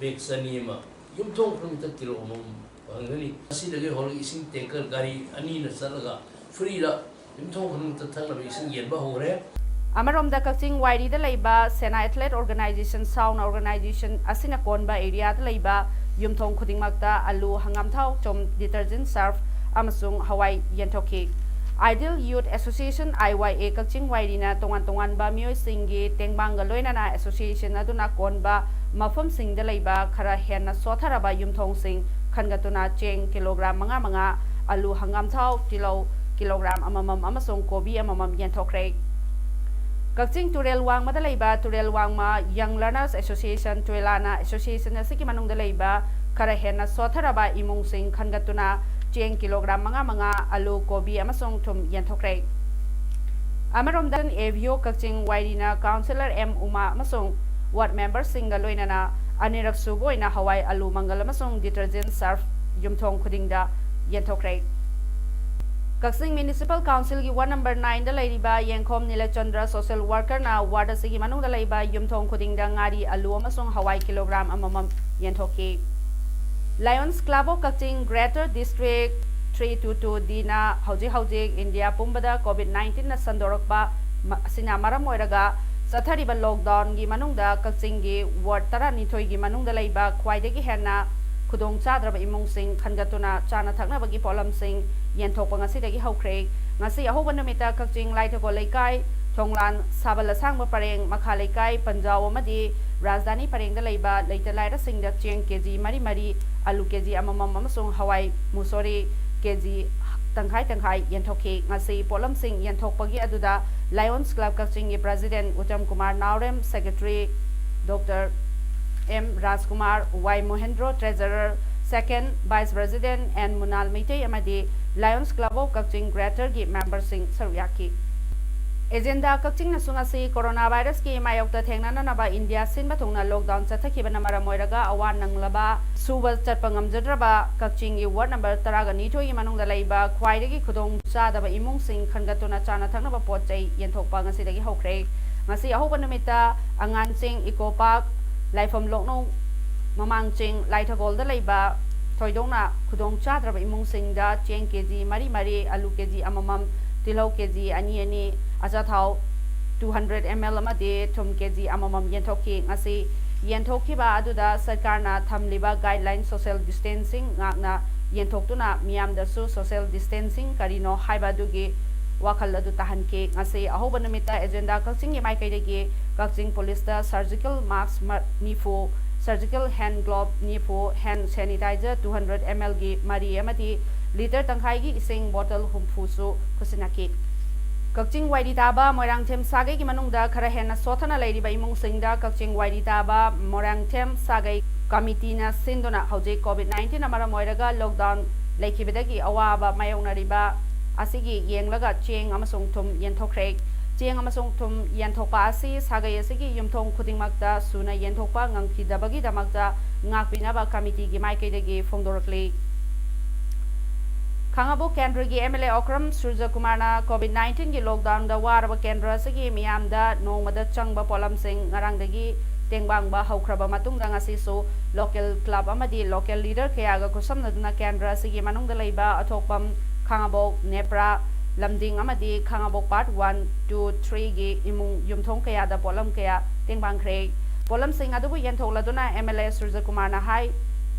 ꯕꯦꯒ ꯆꯅꯤ ꯑꯃ ꯌꯨꯝꯊꯣꯡ ꯈꯨꯗꯤꯡꯃꯛꯇ ꯀꯤꯂꯣ ꯑꯃꯃꯝ ꯐꯪꯒꯅꯤ꯫ ꯉꯁꯤꯗꯒꯤ ꯍꯧꯔꯒ ꯏꯁꯤꯡ ꯇꯦꯡꯀꯔ ꯒꯥꯔꯤ ꯑꯅꯤꯅ ꯆꯠꯂꯒ ꯐ꯭ꯔꯤꯗ ꯌꯨꯝꯊꯣꯡ ꯈꯨꯗꯤꯡꯃꯛꯇ ꯊꯛꯅꯕ ꯏꯁꯤꯡ ꯌꯦꯟꯕ ꯍꯧꯈ꯭ꯔꯦ꯫ ꯑꯃꯔꯣꯝꯗ ꯀꯛꯆꯤꯡ ꯋꯥꯏꯔꯤꯗ ꯂꯩꯕ ꯁꯦꯅꯥ ꯑꯦꯊꯂꯦꯠ ꯑꯣꯔꯒꯅꯥꯏꯖꯦꯁꯟ ꯁꯥꯎꯅ ꯑꯣꯔꯒꯅꯥꯏꯖꯦꯁꯟ ꯑꯁꯤꯅ ꯀꯣꯟꯕ ꯑꯦꯔꯤꯌꯥꯗ ꯂꯩꯕ ꯌꯨꯝꯊꯣꯡ ꯈꯨꯗꯤꯡꯃꯛꯇ ꯑꯂꯨ, ꯍꯪꯒꯥꯝ ꯊꯥꯎ, ꯊꯨꯝ, ꯗꯤꯇꯔꯖꯦꯟ ꯁꯔꯐ ꯑꯃꯁꯨꯡ ꯍꯋꯥꯏ ꯌꯦꯟꯊꯣꯛꯈꯤ꯫ Ideal Youth Association, I Y A, ꯀꯛꯆꯤꯡ ꯋꯥꯏꯔꯤꯅ ꯇꯣꯉꯥꯟ ꯇꯣꯉꯥꯟꯕ ꯃꯤꯑꯣꯏꯁꯤꯡꯒꯤ ꯇꯦꯡꯕꯥꯡꯒ ꯂꯣꯏꯅꯅ ꯑꯦꯁꯣꯁꯤꯌꯦꯁꯟ ꯑꯗꯨꯅ ꯀꯣꯟꯕ ꯃꯐꯝꯁꯤꯡꯗ ꯂꯩꯕ ꯈꯔ ꯍꯦꯟꯅ ꯁꯣꯠꯊꯔꯕ ꯌꯨꯝꯊꯣꯡꯁꯤꯡ ꯈꯟꯒꯠꯇꯨꯅ ꯆꯦꯡ ꯀꯤꯂꯣꯒ꯭ꯔꯥꯝ ꯃꯉꯥ ꯃꯉꯥ, ꯑꯂꯨ, ꯍꯪꯒꯥꯝ ꯊꯥꯎ, ꯇꯤꯜꯍꯧ ꯀꯤꯂꯣꯒ꯭ꯔꯥꯝ ꯑꯃꯃꯝ ꯑꯃꯁꯨꯡ ꯀꯣꯕꯤ ꯑꯃꯃꯝ ꯌꯦꯟꯊꯣꯛꯈ꯭ꯔꯦ꯫ ꯀꯛꯆꯤꯡ ꯇꯨꯔꯦꯜ ꯋꯥꯡꯃꯗ ꯂꯩꯕ ꯇꯨꯔꯦꯜ ꯋꯥꯡꯃ Young Learners Association, ꯇꯨꯌꯦꯂꯥꯅ ꯑꯦꯁꯣꯁꯤꯌꯦꯁꯟ ꯑꯁꯤꯒꯤ ꯃꯅꯨꯡꯗ ꯂꯩꯕ ꯈꯔ ꯍꯦꯟꯅ ꯁꯣꯠꯊꯔꯕ ꯏꯃꯨꯡꯁꯤꯡ ꯈꯟꯒꯠꯇꯨꯅ ꯆꯦꯡ ꯀꯤꯂꯣꯒ꯭ꯔꯥꯝ ꯃꯉꯥ ꯃꯉꯥ, ꯑꯂꯨ, ꯀꯣꯕꯤ ꯑꯃꯁꯨꯡ ꯊꯨꯝ ꯌꯦꯟꯊꯣꯛꯈ꯭ꯔꯦ꯫ ꯑꯃꯔꯣꯝꯗ, A V O Kakching ꯋꯥꯏꯔꯤꯅ counsellor M ꯎꯃꯥ ꯑꯃꯁꯨꯡ ꯋꯥꯔꯗ ꯃꯦꯝꯕꯔꯁꯤꯡꯒ ꯂꯣꯏꯅꯅ ꯑꯅꯤꯔꯛ ꯁꯨꯕ ꯑꯣꯏꯅ ꯍꯋꯥꯏ, ꯑꯂꯨ, ꯃꯪꯒꯜ ꯑꯃꯁꯨꯡ ꯗꯤꯇꯔꯖꯦꯟ ꯁꯔꯐ ꯌꯨꯝꯊꯣꯡ ꯈꯨꯗꯤꯡꯗ ꯌꯦꯟꯊꯣꯛꯈ꯭ꯔꯦ꯫ ꯀꯛꯆꯤꯡ ꯃ꯭ꯌꯨꯅꯤꯁꯤꯄꯥꯜ ꯀꯥꯎꯟꯁꯤꯜꯒꯤ ꯋꯥꯔꯗ ꯅꯝꯕꯔ ꯅꯥꯏꯟꯗ ꯂꯩꯔꯤꯕ ꯌꯦꯡꯈꯣꯝ ꯅꯤꯂꯆꯟꯗ꯭ꯔ ꯁꯣꯁꯦꯜ ꯋꯥꯔꯀꯔꯅ ꯋꯥꯔꯗ ꯑꯁꯤꯒꯤ ꯃꯅꯨꯡꯗ ꯂꯩꯕ ꯌꯨꯝꯊꯣꯡ ꯈꯨꯗꯤꯡꯗ ꯉꯥꯔꯤ, ꯑꯂꯨ ꯑꯃꯁꯨꯡ ꯍꯋꯥꯏ ꯀꯤꯂꯣꯒ꯭ꯔꯥꯝ ꯑꯃꯃꯝ ꯌꯦꯟꯊꯣꯛꯈꯤ꯫ Lions Club of Kakching, Greater District three two two D ꯅ ꯍꯧꯖꯤꯛ ꯍꯧꯖꯤꯛ ꯏꯟꯗꯤꯌꯥ ꯄꯨꯝꯕꯗ ꯀꯣꯚꯤꯗ ꯅꯥꯏꯟꯇꯤꯟꯅ ꯁꯟꯗꯣꯔꯛꯄ ꯃ-, ꯑꯁꯤꯅ ꯃꯔꯝ ꯑꯣꯏꯔꯒ ꯆꯠꯊꯔꯤꯕ ꯂꯣꯛꯗꯥꯎꯟꯒꯤ ꯃꯅꯨꯡꯗ ꯀꯛꯆꯤꯡꯒꯤ ꯋꯥꯔꯗ ꯇꯔꯥꯅꯤꯊꯣꯏꯒꯤ ꯃꯅꯨꯡꯗ ꯂꯩꯕ ꯈ꯭ꯋꯥꯏꯗꯒꯤ ꯍꯦꯟꯅ ꯈꯨꯗꯣꯡ ꯆꯥꯗ꯭ꯔꯕ ꯏꯃꯨꯡꯁꯤꯡ ꯈꯟꯒꯠꯇꯨꯅ ꯆꯥꯅ ꯊꯛꯅꯕꯒꯤ ꯄꯣꯠꯂꯝꯁꯤꯡ ꯌꯦꯟꯊꯣꯛꯄ ꯉꯁꯤꯗꯒꯤ ꯍꯧꯈ꯭ꯔꯦ꯫ ꯉꯁꯤ ꯑꯍꯧꯕ ꯅꯨꯃꯤꯠꯇ ꯀꯛꯆꯤꯡ ꯂꯥꯏꯊꯒꯣꯜ ꯂꯩꯀꯥꯏ, ꯊꯣꯡꯂꯥꯟ, ꯁꯥꯕꯜ ꯑꯁꯥꯡꯕ ꯄꯔꯦꯡ, ꯃꯈꯥ ꯂꯩꯀꯥꯏ, ꯄꯟꯖꯥꯎ ꯑꯃꯗꯤ ꯔꯥꯖꯙꯥꯅꯤ ꯄꯔꯦꯡꯗ ꯂꯩꯕ ꯂꯩꯇ ꯂꯥꯏꯔꯁꯤꯡꯗ ꯆꯦꯡ ꯀꯦꯖꯤ ꯃꯔꯤ ꯃꯔꯤ, ꯑꯂꯨ ꯀꯦꯖꯤ ꯑꯃꯃꯝ ꯑꯃꯁꯨꯡ ꯍꯋꯥꯏ ꯃꯨꯁꯣꯔꯤ ꯀꯦꯖꯤ ꯇꯪꯈꯥꯏ ꯇꯪꯈꯥꯏ ꯌꯦꯟꯊꯣꯛꯈꯤ꯫ ꯉꯁꯤ ꯄꯣꯠꯂꯝꯁꯤꯡ ꯌꯦꯟꯊꯣꯛꯄꯒꯤ ꯑꯗꯨꯗ Lions Club ꯀꯛꯆꯤꯡꯒꯤ President Uttam Kumar Naorem, Secretary Doctor M Rajkumar, Y Mohendro, Treasurer, Second Vice President N Munal Meitei ꯑꯃꯗꯤ Lions Club of Kakching Greater ꯒꯤ member ꯁꯤꯡ ꯁꯔꯨꯛ ꯌꯥꯈꯤ꯫ ꯑꯦꯖꯦꯟꯗꯥ ꯀꯛꯆꯤꯡꯅꯁꯨ ꯉꯁꯤ corona virus ꯀꯤ ꯃꯥꯌꯣꯛꯇ ꯊꯦꯡꯅꯅꯅꯕ ꯏꯟꯗꯤꯌꯥ ꯁꯤꯟꯕ ꯊꯨꯡꯅ lockdown ꯆꯠꯊꯈꯤꯕꯅ ꯃꯔꯝ ꯑꯣꯏꯔꯒ ꯑꯋꯥ ꯅꯪꯂꯕ, ꯁꯨꯕ ꯆꯠꯄ ꯉꯝꯖꯗ꯭ꯔꯕ ꯀꯛꯆꯤꯡꯒꯤ ward number ꯇꯔꯥꯒ ꯅꯤꯊꯣꯏꯒꯤ ꯃꯅꯨꯡꯗ ꯂꯩꯕ ꯈ꯭ꯋꯥꯏꯗꯒꯤ ꯈꯨꯗꯣꯡ ꯆꯥꯗꯕ ꯏꯃꯨꯡꯁꯤꯡ ꯈꯟꯒꯠꯇꯨꯅ ꯆꯥꯅ ꯊꯛꯅꯕ ꯄꯣꯠ ꯆꯩ ꯌꯦꯟꯊꯣꯛꯄ ꯉꯁꯤꯗꯒꯤ ꯍꯧꯈ꯭ꯔꯦ꯫ ꯉꯁꯤ ꯑꯍꯧꯕ ꯅꯨꯃꯤꯠꯇ ꯑꯉꯥꯟꯁꯤꯡ Eco Park, ꯂꯥꯏꯐꯝ ꯂꯣꯛꯅꯧ, ꯃꯃꯥꯡ ꯆꯤꯡ ꯂꯥꯏꯊꯒꯣꯜꯗ ꯂꯩꯕ ꯊꯣꯏꯗꯣꯛꯅ ꯈꯨꯗꯣꯡ ꯆꯥꯗ꯭ꯔꯕ ꯏꯃꯨꯡꯁꯤꯡꯗ ꯆꯦꯡ ꯀꯦ ꯖꯤ ꯃꯔꯤ ꯃꯔꯤ, ꯑꯂꯨ ꯀꯦ ꯖꯤ ꯑꯃꯃꯝ, ꯇꯤꯜꯍꯧ ꯀꯦ ꯖꯤ ꯑꯅꯤ ꯑꯅꯤ, ꯑꯆꯥꯊꯥꯎ two hundred M L ꯑꯃꯗꯤ ꯊꯨꯝ ꯀꯦ ꯖꯤ ꯑꯃꯃꯝ ꯌꯦꯟꯊꯣꯛꯈꯤ꯫ ꯉꯁꯤ ꯌꯦꯟꯊꯣꯛꯈꯤꯕ ꯑꯗꯨꯗ ꯁꯔꯀꯥꯔꯅ ꯊꯝꯂꯤꯕ guideline social distancing ꯉꯥꯛꯅ ꯌꯦꯟꯊꯣꯛꯇꯨꯅ ꯃꯤꯌꯥꯝꯗꯁꯨ social distancing ꯀꯔꯤꯅꯣ ꯍꯥꯏꯕ ꯑꯗꯨꯒꯤ ꯋꯥꯈꯜ ꯑꯗꯨ ꯇꯥꯍꯟꯈꯤ꯫ ꯉꯁꯤ ꯑꯍꯧꯕ ꯅꯨꯃꯤꯠꯇ ꯑꯦꯖꯦꯟꯗꯥ ꯀꯛꯆꯤꯡꯒꯤ ꯃꯥꯏꯀꯩꯗꯒꯤ ꯀꯛꯆꯤꯡ ꯄꯨꯂꯤꯁꯇ surgical mask ꯃ-, ꯅꯤꯐꯨ, surgical hand glove ꯅꯤꯐꯨ, hand sanitizer two hundred M L ꯒꯤ ꯃꯔꯤ ꯑꯃꯗꯤ litre ꯇꯪꯈꯥꯏꯒꯤ ꯏꯁꯤꯡ bottle ꯍꯨꯝꯐꯨꯁꯨ ꯈꯨꯠꯁꯤꯟꯅꯈꯤ꯫ ꯀꯛꯆꯤꯡ ꯋꯥꯏꯔꯤ ꯇꯥꯕ ꯃꯣꯏꯔꯥꯡꯊꯦꯝ ꯁꯥꯒꯩꯒꯤ ꯃꯅꯨꯡꯗ ꯈꯔ ꯍꯦꯟꯅ ꯁꯣꯠꯊꯅ ꯂꯩꯔꯤꯕ ꯏꯃꯨꯡꯁꯤꯡꯗ ꯀꯛꯆꯤꯡ ꯋꯥꯏꯔꯤ ꯇꯥꯕ ꯃꯣꯏꯔꯥꯡꯊꯦꯝ ꯁꯥꯒꯩ ꯀꯃꯤꯇꯤꯅ ꯁꯤꯟꯗꯨꯅ ꯍꯧꯖꯤꯛ COVID nineteen ꯃꯔꯝ ꯑꯣꯏꯔꯒ lockdown ꯂꯩꯈꯤꯕꯗꯒꯤ ꯑꯋꯥꯕ ꯃꯥꯌꯣꯛꯅꯔꯤꯕ ꯑꯁꯤꯒꯤ ꯌꯦꯡꯂꯒ ꯆꯦꯡ ꯑꯃꯁꯨꯡ ꯊꯨꯝ ꯌꯦꯟꯊꯣꯛꯈ꯭ꯔꯦ꯫ ꯆꯦꯡ ꯑꯃꯁꯨꯡ ꯊꯨꯝ ꯌꯦꯟꯊꯣꯛꯄ ꯑꯁꯤ ꯁꯥꯒꯩ ꯑꯁꯤꯒꯤ ꯌꯨꯝꯊꯣꯡ ꯈꯨꯗꯤꯡꯃꯛꯇ ꯁꯨꯅ ꯌꯦꯟꯊꯣꯛꯄ ꯉꯝꯈꯤꯗꯕꯒꯤꯗꯃꯛꯇ ꯉꯥꯛꯄꯤꯅꯕ ꯀꯃꯤꯇꯤꯒꯤ ꯃꯥꯏꯀꯩꯗꯒꯤ ꯐꯣꯡꯗꯣꯔꯛꯂꯤ꯫ ꯈꯥꯉꯕꯣꯛ ꯀꯦꯟꯗ꯭ꯔꯒꯤ M L A Okram ꯁꯨꯔꯖꯀꯨꯃꯥꯔꯅ COVID nineteen ꯒꯤ lockdown ꯗ ꯋꯥꯔꯕ ꯀꯦꯟꯗ꯭ꯔ ꯑꯁꯤꯒꯤ ꯃꯤꯌꯥꯝꯗ ꯅꯣꯡꯃꯗ ꯆꯪꯕ ꯄꯣꯠꯂꯝꯁꯤꯡ ꯉꯔꯥꯡꯗꯒꯤ ꯇꯦꯡꯕꯥꯡꯕ ꯍꯧꯈ꯭ꯔꯕ ꯃꯇꯨꯡꯗ ꯉꯁꯤꯁꯨ local club ꯑꯃꯗꯤ local leader ꯀꯌꯥꯒ ꯈꯨꯠꯁꯝꯅꯗꯨꯅ ꯀꯦꯟꯗ꯭ꯔ ꯑꯁꯤꯒꯤ ꯃꯅꯨꯡꯗ ꯂꯩꯕ ꯑꯊꯣꯛꯄꯝ, ꯈꯥꯉꯕꯣꯛ, ꯅꯦꯄ꯭ꯔꯥ, ꯂꯝꯗꯤꯡ ꯑꯃꯗꯤ ꯈꯥꯉꯕꯣꯛ part one, two, three ꯒꯤ ꯏꯃꯨꯡ ꯌꯨꯝꯊꯣꯡ ꯀꯌꯥꯗ ꯄꯣꯠꯂꯝ ꯀꯌꯥ ꯇꯦꯡꯕꯥꯡꯈ꯭ꯔꯦ꯫ ꯄꯣꯠꯂꯝꯁꯤꯡ ꯑꯗꯨꯕꯨ ꯌꯦꯟꯊꯣꯛꯂꯗꯨꯅ M L A ꯁꯨꯔꯖꯀꯨꯃꯥꯔꯅ ꯍꯥꯏ,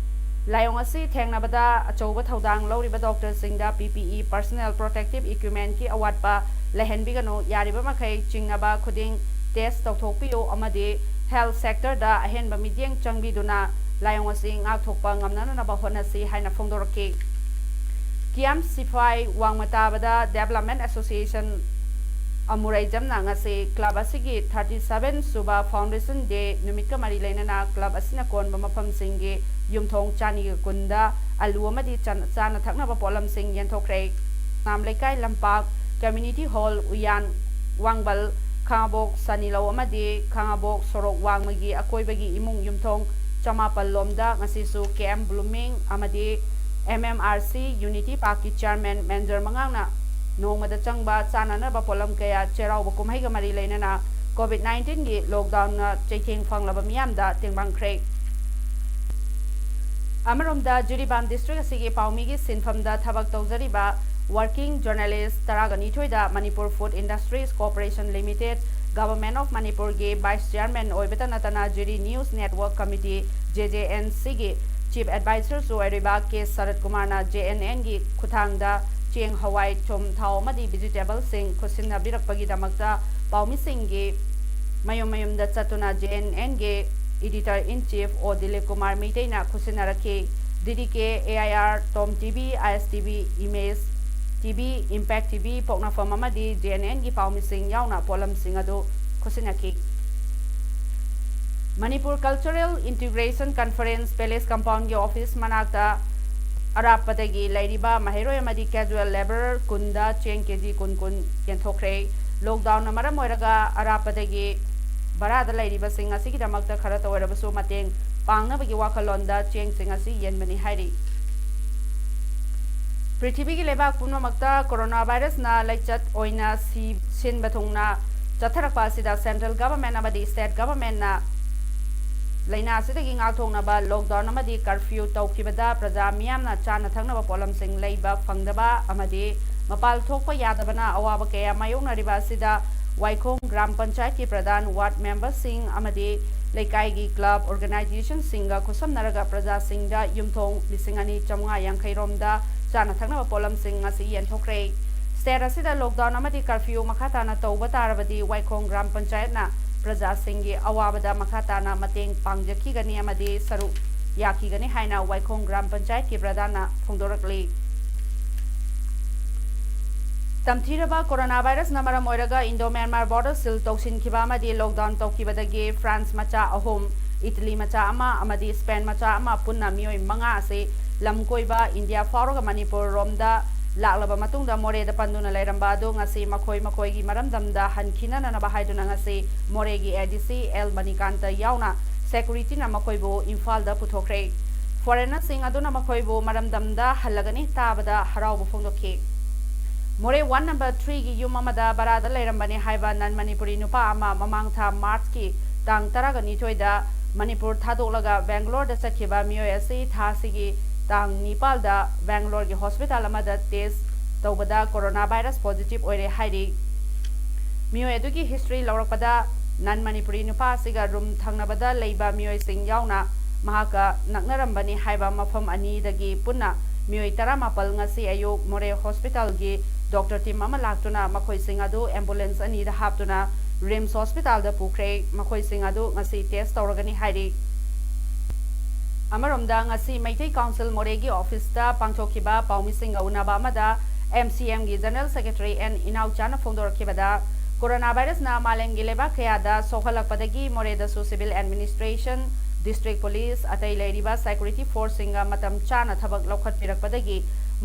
ꯂꯥꯏꯑꯣꯡ ꯑꯁꯤ ꯊꯦꯡꯅꯕꯗ ꯑꯆꯧꯕ ꯊꯧꯗꯥꯡ ꯂꯧꯔꯤꯕ doctor ꯁꯤꯡꯗ P P E, personal protective equipment ꯀꯤ ꯑꯋꯥꯠꯄ ꯂꯩꯍꯟꯕꯤꯒꯅꯨ, ꯌꯥꯔꯤꯕ ꯃꯈꯩ ꯆꯤꯡꯅꯕ ꯈꯨꯗꯤꯡ test ꯇꯧꯊꯣꯛꯄꯤꯌꯨ ꯑꯃꯗꯤ health sector ꯗ ꯑꯍꯦꯟꯕ ꯃꯤꯠꯌꯦꯡ ꯆꯪꯕꯤꯗꯨꯅ ꯂꯥꯏꯑꯣꯡ ꯑꯁꯤ ꯉꯥꯛꯊꯣꯛꯄ ꯉꯝꯅꯅꯕ ꯍꯣꯠꯅꯁꯤ ꯍꯥꯏꯅ ꯐꯣꯡꯗꯣꯔꯛꯈꯤ꯫ ꯀꯦ ꯑꯦꯝ ꯁꯤꯐꯥꯏ ꯋꯥꯡꯃ ꯇꯥꯕꯗ Development Association ꯑꯃꯨꯔꯩꯖꯝꯅ ꯉꯁꯤ club ꯑꯁꯤꯒꯤ thirty seven ꯁꯨꯕ foundation day ꯅꯨꯃꯤꯠꯀ ꯃꯔꯤ ꯂꯩꯅꯅ club ꯑꯁꯤꯅ ꯀꯣꯟꯕ ꯃꯐꯝꯁꯤꯡꯒꯤ ꯌꯨꯝꯊꯣꯡ ꯆꯅꯤꯒ ꯀꯨꯟꯗ ꯑꯂꯨ ꯑꯃꯗꯤ ꯆꯥꯅ ꯊꯛꯅꯕ ꯄꯣꯠꯂꯝꯁꯤꯡ ꯌꯦꯟꯊꯣꯛꯈ꯭ꯔꯦ꯫ ꯅꯥꯝ ꯂꯩꯀꯥꯏ ꯂꯝꯄꯥꯛ, Community Hall, ꯎꯌꯥꯟ ꯋꯥꯡꯕꯜ, ꯈꯥꯉꯕꯣꯛ ꯁꯅꯤꯂꯧ ꯑꯃꯗꯤ ꯈꯥꯉꯕꯣꯛ ꯁꯣꯔꯣꯛ ꯋꯥꯡꯃꯒꯤ ꯑꯀꯣꯏꯕꯒꯤ ꯏꯃꯨꯡ ꯌꯨꯝꯊꯣꯡ ꯆꯃꯥꯄꯜ ꯂꯣꯝꯗ ꯉꯁꯤꯁꯨ ꯀꯦ ꯑꯦꯝ ꯕ꯭ꯂꯨꯃꯤꯡ ꯑꯃꯗꯤ M M R C unity ꯄꯥꯔꯛꯀꯤ ꯆꯤꯌꯥꯔꯃꯦꯟ ꯃꯦꯟꯖꯔ ꯃꯉꯥꯡꯅ ꯅꯣꯡꯃꯗ ꯆꯪꯕ ꯆꯥꯅꯅꯕ ꯄꯣꯠꯂꯝ ꯀꯌꯥ ꯆꯩꯔꯥꯎꯕ ꯀꯨꯝꯍꯩꯒ ꯃꯔꯤ ꯂꯩꯅꯅ COVID nineteen ꯒꯤ lockdown ꯅ ꯆꯩꯊꯦꯡ ꯐꯪꯂꯕ ꯃꯤꯌꯥꯝꯗ ꯇꯦꯡꯕꯥꯡꯈ꯭ꯔꯦ꯫ ꯑꯃꯔꯣꯝꯗ, ꯖꯤꯔꯤꯕꯥꯝ district ꯑꯁꯤꯒꯤ ꯄꯥꯎꯃꯤꯒꯤ ꯁꯤꯟꯐꯝꯗ ꯊꯕꯛ ꯇꯧꯖꯔꯤꯕ working journalist ꯇꯔꯥꯒ ꯅꯤꯊꯣꯏꯗ Manipur Food Industries Corporation Limited, Government of Manipur ꯒꯤ vice chairman ꯑꯣꯏꯕꯇ ꯅꯠꯇꯅ ꯖꯤꯔꯤ News Network Committee, J J N C ꯒꯤ chief advisor ꯁꯨ ꯑꯣꯏꯔꯤꯕ ꯀꯦ ꯁꯔꯠ ꯀꯨꯃꯥꯔꯅ J N N ꯒꯤ ꯈꯨꯠꯊꯥꯡꯗ ꯆꯦꯡ, ꯍꯋꯥꯏ, ꯊꯨꯝ, ꯊꯥꯎ ꯑꯃꯗꯤ vegetable ꯁꯤꯡ ꯈꯨꯠꯁꯤꯟꯅꯕꯤꯔꯛꯄꯒꯤꯗꯃꯛꯇ ꯄꯥꯎꯃꯤꯁꯤꯡꯒꯤ ꯃꯌꯨꯝ ꯃꯌꯨꯝꯗ ꯆꯠꯇꯨꯅ J N N ꯒꯤ editor in chief ꯑꯣ Dilip Kumar ꯃꯩꯇꯩꯅ ꯈꯨꯠꯁꯤꯟꯅꯔꯛꯈꯤ꯫ D D K, A I R, Tom T V, I S T V, Image T V, Impact T V, ꯄꯣꯛꯅꯐꯝ ꯑꯃꯗꯤ J N N ꯒꯤ ꯄꯥꯎꯃꯤꯁꯤꯡ ꯌꯥꯎꯅ ꯄꯣꯠꯂꯝꯁꯤꯡ ꯑꯗꯨ ꯈꯨꯠꯁꯤꯟꯅꯈꯤ꯫ Manipur Cultural Integration Conference Palace Compound ꯒꯤ office ꯃꯅꯥꯛꯇ ꯑꯔꯥꯞꯄꯗꯒꯤ ꯂꯩꯔꯤꯕ ꯃꯍꯩꯔꯣꯏ ꯑꯃꯗꯤ casual labour ꯀꯨꯟꯗ ꯆꯦꯡ ꯀꯦꯖꯤ ꯀꯨꯟ ꯀꯨꯟ ꯌꯦꯟꯊꯣꯛꯈ꯭ꯔꯦ꯫ Lockdown ꯅ ꯃꯔꯝ ꯑꯣꯏꯔꯒ ꯑꯔꯥꯞꯄꯗꯒꯤ ꯚꯔꯥꯗ ꯂꯩꯔꯤꯕꯁꯤꯡ ꯑꯁꯤꯒꯤꯗꯃꯛꯇ ꯈꯔꯇ ꯑꯣꯏꯔꯕꯁꯨ ꯃꯇꯦꯡ ꯄꯥꯡꯅꯕꯒꯤ ꯋꯥꯈꯜꯂꯣꯟꯗ ꯆꯦꯡꯁꯤꯡ ꯑꯁꯤ ꯌꯦꯟꯕꯅꯤ ꯍꯥꯏꯔꯤ꯫ ꯄ꯭ꯔꯤꯊꯤꯕꯤꯒꯤ ꯂꯩꯕꯥꯛ ꯄꯨꯝꯅꯃꯛꯇ corona virus ꯅ ꯂꯩꯆꯠ ꯑꯣꯏꯅ ꯁꯤ-, ꯁꯤꯟꯕ ꯊꯨꯡꯅ ꯆꯠꯊꯔꯛꯄ ꯑꯁꯤꯗ central government ꯑꯃꯗꯤ state government ꯅ ꯂꯥꯏꯅꯥ ꯑꯁꯤꯗꯒꯤ ꯉꯥꯛꯊꯣꯛꯅꯕ lockdown ꯑꯃꯗꯤ curfew ꯇꯧꯈꯤꯕꯗ ꯄ꯭ꯔꯖꯥ ꯃꯤꯌꯥꯝꯅ ꯆꯥꯅ ꯊꯛꯅꯕ ꯄꯣꯠꯂꯝꯁꯤꯡ ꯂꯩꯕ ꯐꯪꯗꯕ ꯑꯃꯗꯤ ꯃꯄꯥꯜ ꯊꯣꯛꯄ ꯌꯥꯗꯕꯅ ꯑꯋꯥꯕ ꯀꯌꯥ ꯃꯥꯌꯣꯛꯅꯔꯤꯕ ꯑꯁꯤꯗ ꯋꯥꯏꯈꯣꯡ ꯒ꯭ꯔꯥꯝ ꯄꯟꯆꯥꯌꯠꯀꯤ ꯄ꯭ꯔꯙꯥꯟ, ward member ꯁꯤꯡ ꯑꯃꯗꯤ ꯂꯩꯀꯥꯏꯒꯤ club organization ꯁꯤꯡꯒ ꯈꯨꯠꯁꯝꯅꯔꯒ ꯄ꯭ꯔꯖꯥꯁꯤꯡꯗ ꯌꯨꯝꯊꯣꯡ ꯂꯤꯁꯤꯡ ꯑꯅꯤ ꯆꯥꯃꯉꯥ ꯌꯥꯡꯈꯩ ꯔꯣꯝꯗ ꯆꯥꯅ ꯊꯛꯅꯕ ꯄꯣꯠꯂꯝꯁꯤꯡ ꯉꯁꯤ ꯌꯦꯟꯊꯣꯛꯈ꯭ꯔꯦ꯫ State ꯑꯁꯤꯗ lockdown ꯑꯃꯗꯤ curfew ꯃꯈꯥ ꯇꯥꯅ ꯇꯧꯕ ꯇꯥꯔꯕꯗꯤ ꯋꯥꯏꯈꯣꯡ ꯒ꯭ꯔꯥꯝ ꯄꯟꯆꯥꯌꯠꯅ ꯄ꯭ꯔꯖꯥꯁꯤꯡꯒꯤ ꯑꯋꯥꯕꯗ ꯃꯈꯥ ꯇꯥꯅ ꯃꯇꯦꯡ ꯄꯥꯡꯖꯈꯤꯒꯅꯤ ꯑꯃꯗꯤ ꯁꯔꯨꯛ ꯌꯥꯈꯤꯒꯅꯤ ꯍꯥꯏꯅ ꯋꯥꯏꯈꯣꯡ ꯒ꯭ꯔꯥꯝ ꯄꯟꯆꯥꯌꯠꯀꯤ ꯄ꯭ꯔꯙꯥꯟꯅ ꯐꯣꯡꯗꯣꯔꯛꯂꯤ꯫ ꯇꯝꯊꯤꯔꯕ ꯀꯣꯔꯣꯅꯥ ꯚꯥꯏꯔꯁꯅ ꯃꯔꯝ ꯑꯣꯏꯔꯒ ꯏꯟꯗꯣ ꯃ꯭ꯌꯥꯟꯃꯥꯔ ꯕꯣꯔꯗꯔ ꯁꯤꯜ ꯇꯧꯁꯤꯟꯈꯤꯕ ꯑꯃꯗꯤ ꯂꯣꯛꯗꯥꯎꯟ ꯇꯧꯈꯤꯕꯗꯒꯤ ꯐ꯭ꯔꯥꯟꯁ ꯃꯆꯥ ꯑꯍꯨꯝ, ꯏꯇꯂꯤ ꯃꯆꯥ ꯑꯃ ꯑꯃꯗꯤ ꯁ꯭ꯄꯦꯟ ꯃꯆꯥ ꯑꯃ ꯄꯨꯟꯅ ꯃꯤꯑꯣꯏ ꯃꯉꯥ ꯑꯁꯤ ꯂꯝ ꯀꯣꯏꯕ ꯏꯟꯗꯤꯌꯥ ꯐꯥꯎꯔꯒ ꯃꯅꯤꯄꯨꯔ ꯔꯣꯝꯗ ꯂꯥꯛꯂꯕ ꯃꯇꯨꯡꯗ ꯃꯣꯔꯦꯗ ꯄꯟꯗꯨꯅ ꯂꯩꯔꯝꯕ ꯑꯗꯨ ꯉꯁꯤ ꯃꯈꯣꯏ ꯃꯈꯣꯏꯒꯤ ꯃꯔꯝꯗꯝꯗ ꯍꯟꯈꯤꯅꯅꯕ ꯍꯥꯏꯗꯨꯅ ꯉꯁꯤ ꯃꯣꯔꯦꯒꯤ ꯑꯦ ꯗꯤ ꯁꯤ ꯑꯦꯜ ꯃꯅꯤꯀꯥꯟꯇ ꯌꯥꯎꯅ ꯁꯦꯀꯨꯔꯤꯇꯤꯅ ꯃꯈꯣꯏꯕꯨ ꯏꯝꯐꯥꯜꯗ ꯄꯨꯊꯣꯛꯈ꯭ꯔꯦ꯫ ꯐꯣꯔꯦꯅꯔꯁꯤꯡ ꯑꯗꯨꯅ ꯃꯈꯣꯏꯕꯨ ꯃꯔꯝꯗꯝꯗ ꯍꯜꯂꯒꯅꯤ ꯇꯥꯕꯗ ꯍꯔꯥꯎꯕ ꯐꯣꯡꯗꯣꯛꯈꯤ꯫ ꯃꯣꯔꯦ ꯋꯥꯟ ꯅꯝꯕꯔ ꯊ꯭ꯔꯤꯒꯤ ꯌꯨꯝ ꯑꯃꯗ ꯚꯔꯥꯗ ꯂꯩꯔꯝꯕꯅꯤ ꯍꯥꯏꯕ ꯅꯟ ꯃꯅꯤꯄꯨꯔꯤ ꯅꯨꯄꯥ ꯑꯃ ꯃꯃꯥꯡ ꯊꯥ ꯃꯥꯔꯆꯀꯤ ꯇꯥꯡ ꯇꯔꯥꯒ ꯅꯤꯊꯣꯏꯗ ꯃꯅꯤꯄꯨꯔ ꯊꯥꯗꯣꯛꯂꯒ ꯕꯦꯡꯒ꯭ꯂꯣꯔꯗ ꯆꯠꯈꯤꯕ ꯃꯤꯑꯣꯏ ꯑꯁꯤ ꯊꯥꯁꯤꯒꯤ ꯇꯥꯡ ꯅꯤꯄꯥꯜꯗ ꯕꯦꯡꯒ꯭ꯂꯣꯔꯒꯤ ꯍꯣꯁꯄꯤꯇꯥꯜ ꯑꯃꯗ ꯇꯦꯁ ꯇꯧꯕꯗ ꯀꯣꯔꯣꯅꯥ ꯚꯥꯏꯔꯁ ꯄꯣꯖꯤꯇꯤꯚ ꯑꯣꯏꯔꯦ ꯍꯥꯏꯔꯤ꯫ ꯃꯤꯑꯣꯏ ꯑꯗꯨꯒꯤ ꯍꯤꯁꯇ꯭ꯔꯤ ꯂꯧꯔꯛꯄꯗ ꯅꯟ ꯃꯅꯤꯄꯨꯔꯤ ꯅꯨꯄꯥ ꯑꯁꯤꯒ ꯔꯨꯝ ꯊꯪꯅꯕꯗ ꯂꯩꯕ ꯃꯤꯑꯣꯏꯁꯤꯡ ꯌꯥꯎꯅ ꯃꯍꯥꯛꯀ ꯅꯛꯅꯔꯝꯕꯅꯤ ꯍꯥꯏꯕ ꯃꯐꯝ ꯑꯅꯤꯗꯒꯤ ꯄꯨꯟꯅ ꯃꯤꯑꯣꯏ ꯇꯔꯥꯃꯥꯄꯜ ꯉꯁꯤ ꯑꯌꯨꯛ ꯃꯣꯔꯦ ꯍꯣꯁꯄꯤꯇꯥꯜꯒꯤ ꯗꯣꯛꯇꯔ ꯇꯤꯝ ꯑꯃ ꯂꯥꯛꯇꯨꯅ ꯃꯈꯣꯏꯁꯤꯡ ꯑꯗꯨ ꯑꯦꯝꯕꯨꯂꯦꯟꯁ ꯑꯅꯤꯗ ꯍꯥꯞꯇꯨꯅ ꯔꯤꯝꯁ ꯍꯣꯁꯄꯤꯇꯥꯜꯗ ꯄꯨꯈ꯭ꯔꯦ꯫ ꯃꯈꯣꯏꯁꯤꯡ ꯑꯗꯨ ꯉꯁꯤ ꯇꯦꯁ ꯇꯧꯔꯒꯅꯤ ꯍꯥꯏꯔꯤ꯫ ꯑꯃꯔꯣꯝꯗ ꯉꯁꯤ ꯃꯩꯇꯩ ꯀꯥꯎꯟꯁꯤꯜ ꯃꯣꯔꯦꯒꯤ ꯑꯣꯐꯤꯁꯇ ꯄꯥꯡꯊꯣꯛꯈꯤꯕ ꯄꯥꯎꯃꯤꯁꯤꯡꯒ ꯎꯅꯕ ꯑꯃꯗ ꯑꯦꯝ ꯁꯤ ꯑꯦꯝꯒꯤ ꯖꯦꯅꯔꯦꯜ ꯁꯦꯀ꯭ꯔꯦꯇꯔꯤ ꯑꯦꯟ ꯏꯅꯥꯎꯆꯥꯅ ꯐꯣꯡꯗꯣꯔꯛꯈꯤꯕꯗ, ꯀꯣꯔꯣꯅꯥ ꯚꯥꯏꯔꯁꯅ ꯃꯥꯂꯦꯝꯒꯤ ꯂꯩꯕꯥꯛ ꯀꯌꯥꯗ ꯁꯣꯛꯍꯜꯂꯛꯄꯗꯒꯤ ꯃꯣꯔꯦꯗꯁꯨ ꯁꯤꯚꯤꯜ ꯑꯦꯗꯃꯤꯅꯤꯁꯇ꯭ꯔꯦꯁꯟ, ꯗꯤꯁꯇ꯭ꯔꯤꯛ ꯄꯨꯂꯤꯁ, ꯑꯇꯩ ꯂꯩꯔꯤꯕ ꯁꯦꯀ꯭ꯌꯨꯔꯤꯇꯤ ꯐꯣꯔꯁꯁꯤꯡꯒ ꯃꯇꯝ ꯆꯥꯅ ꯊꯕꯛ ꯂꯧꯈꯠꯄꯤꯔꯛꯄꯗꯒꯤ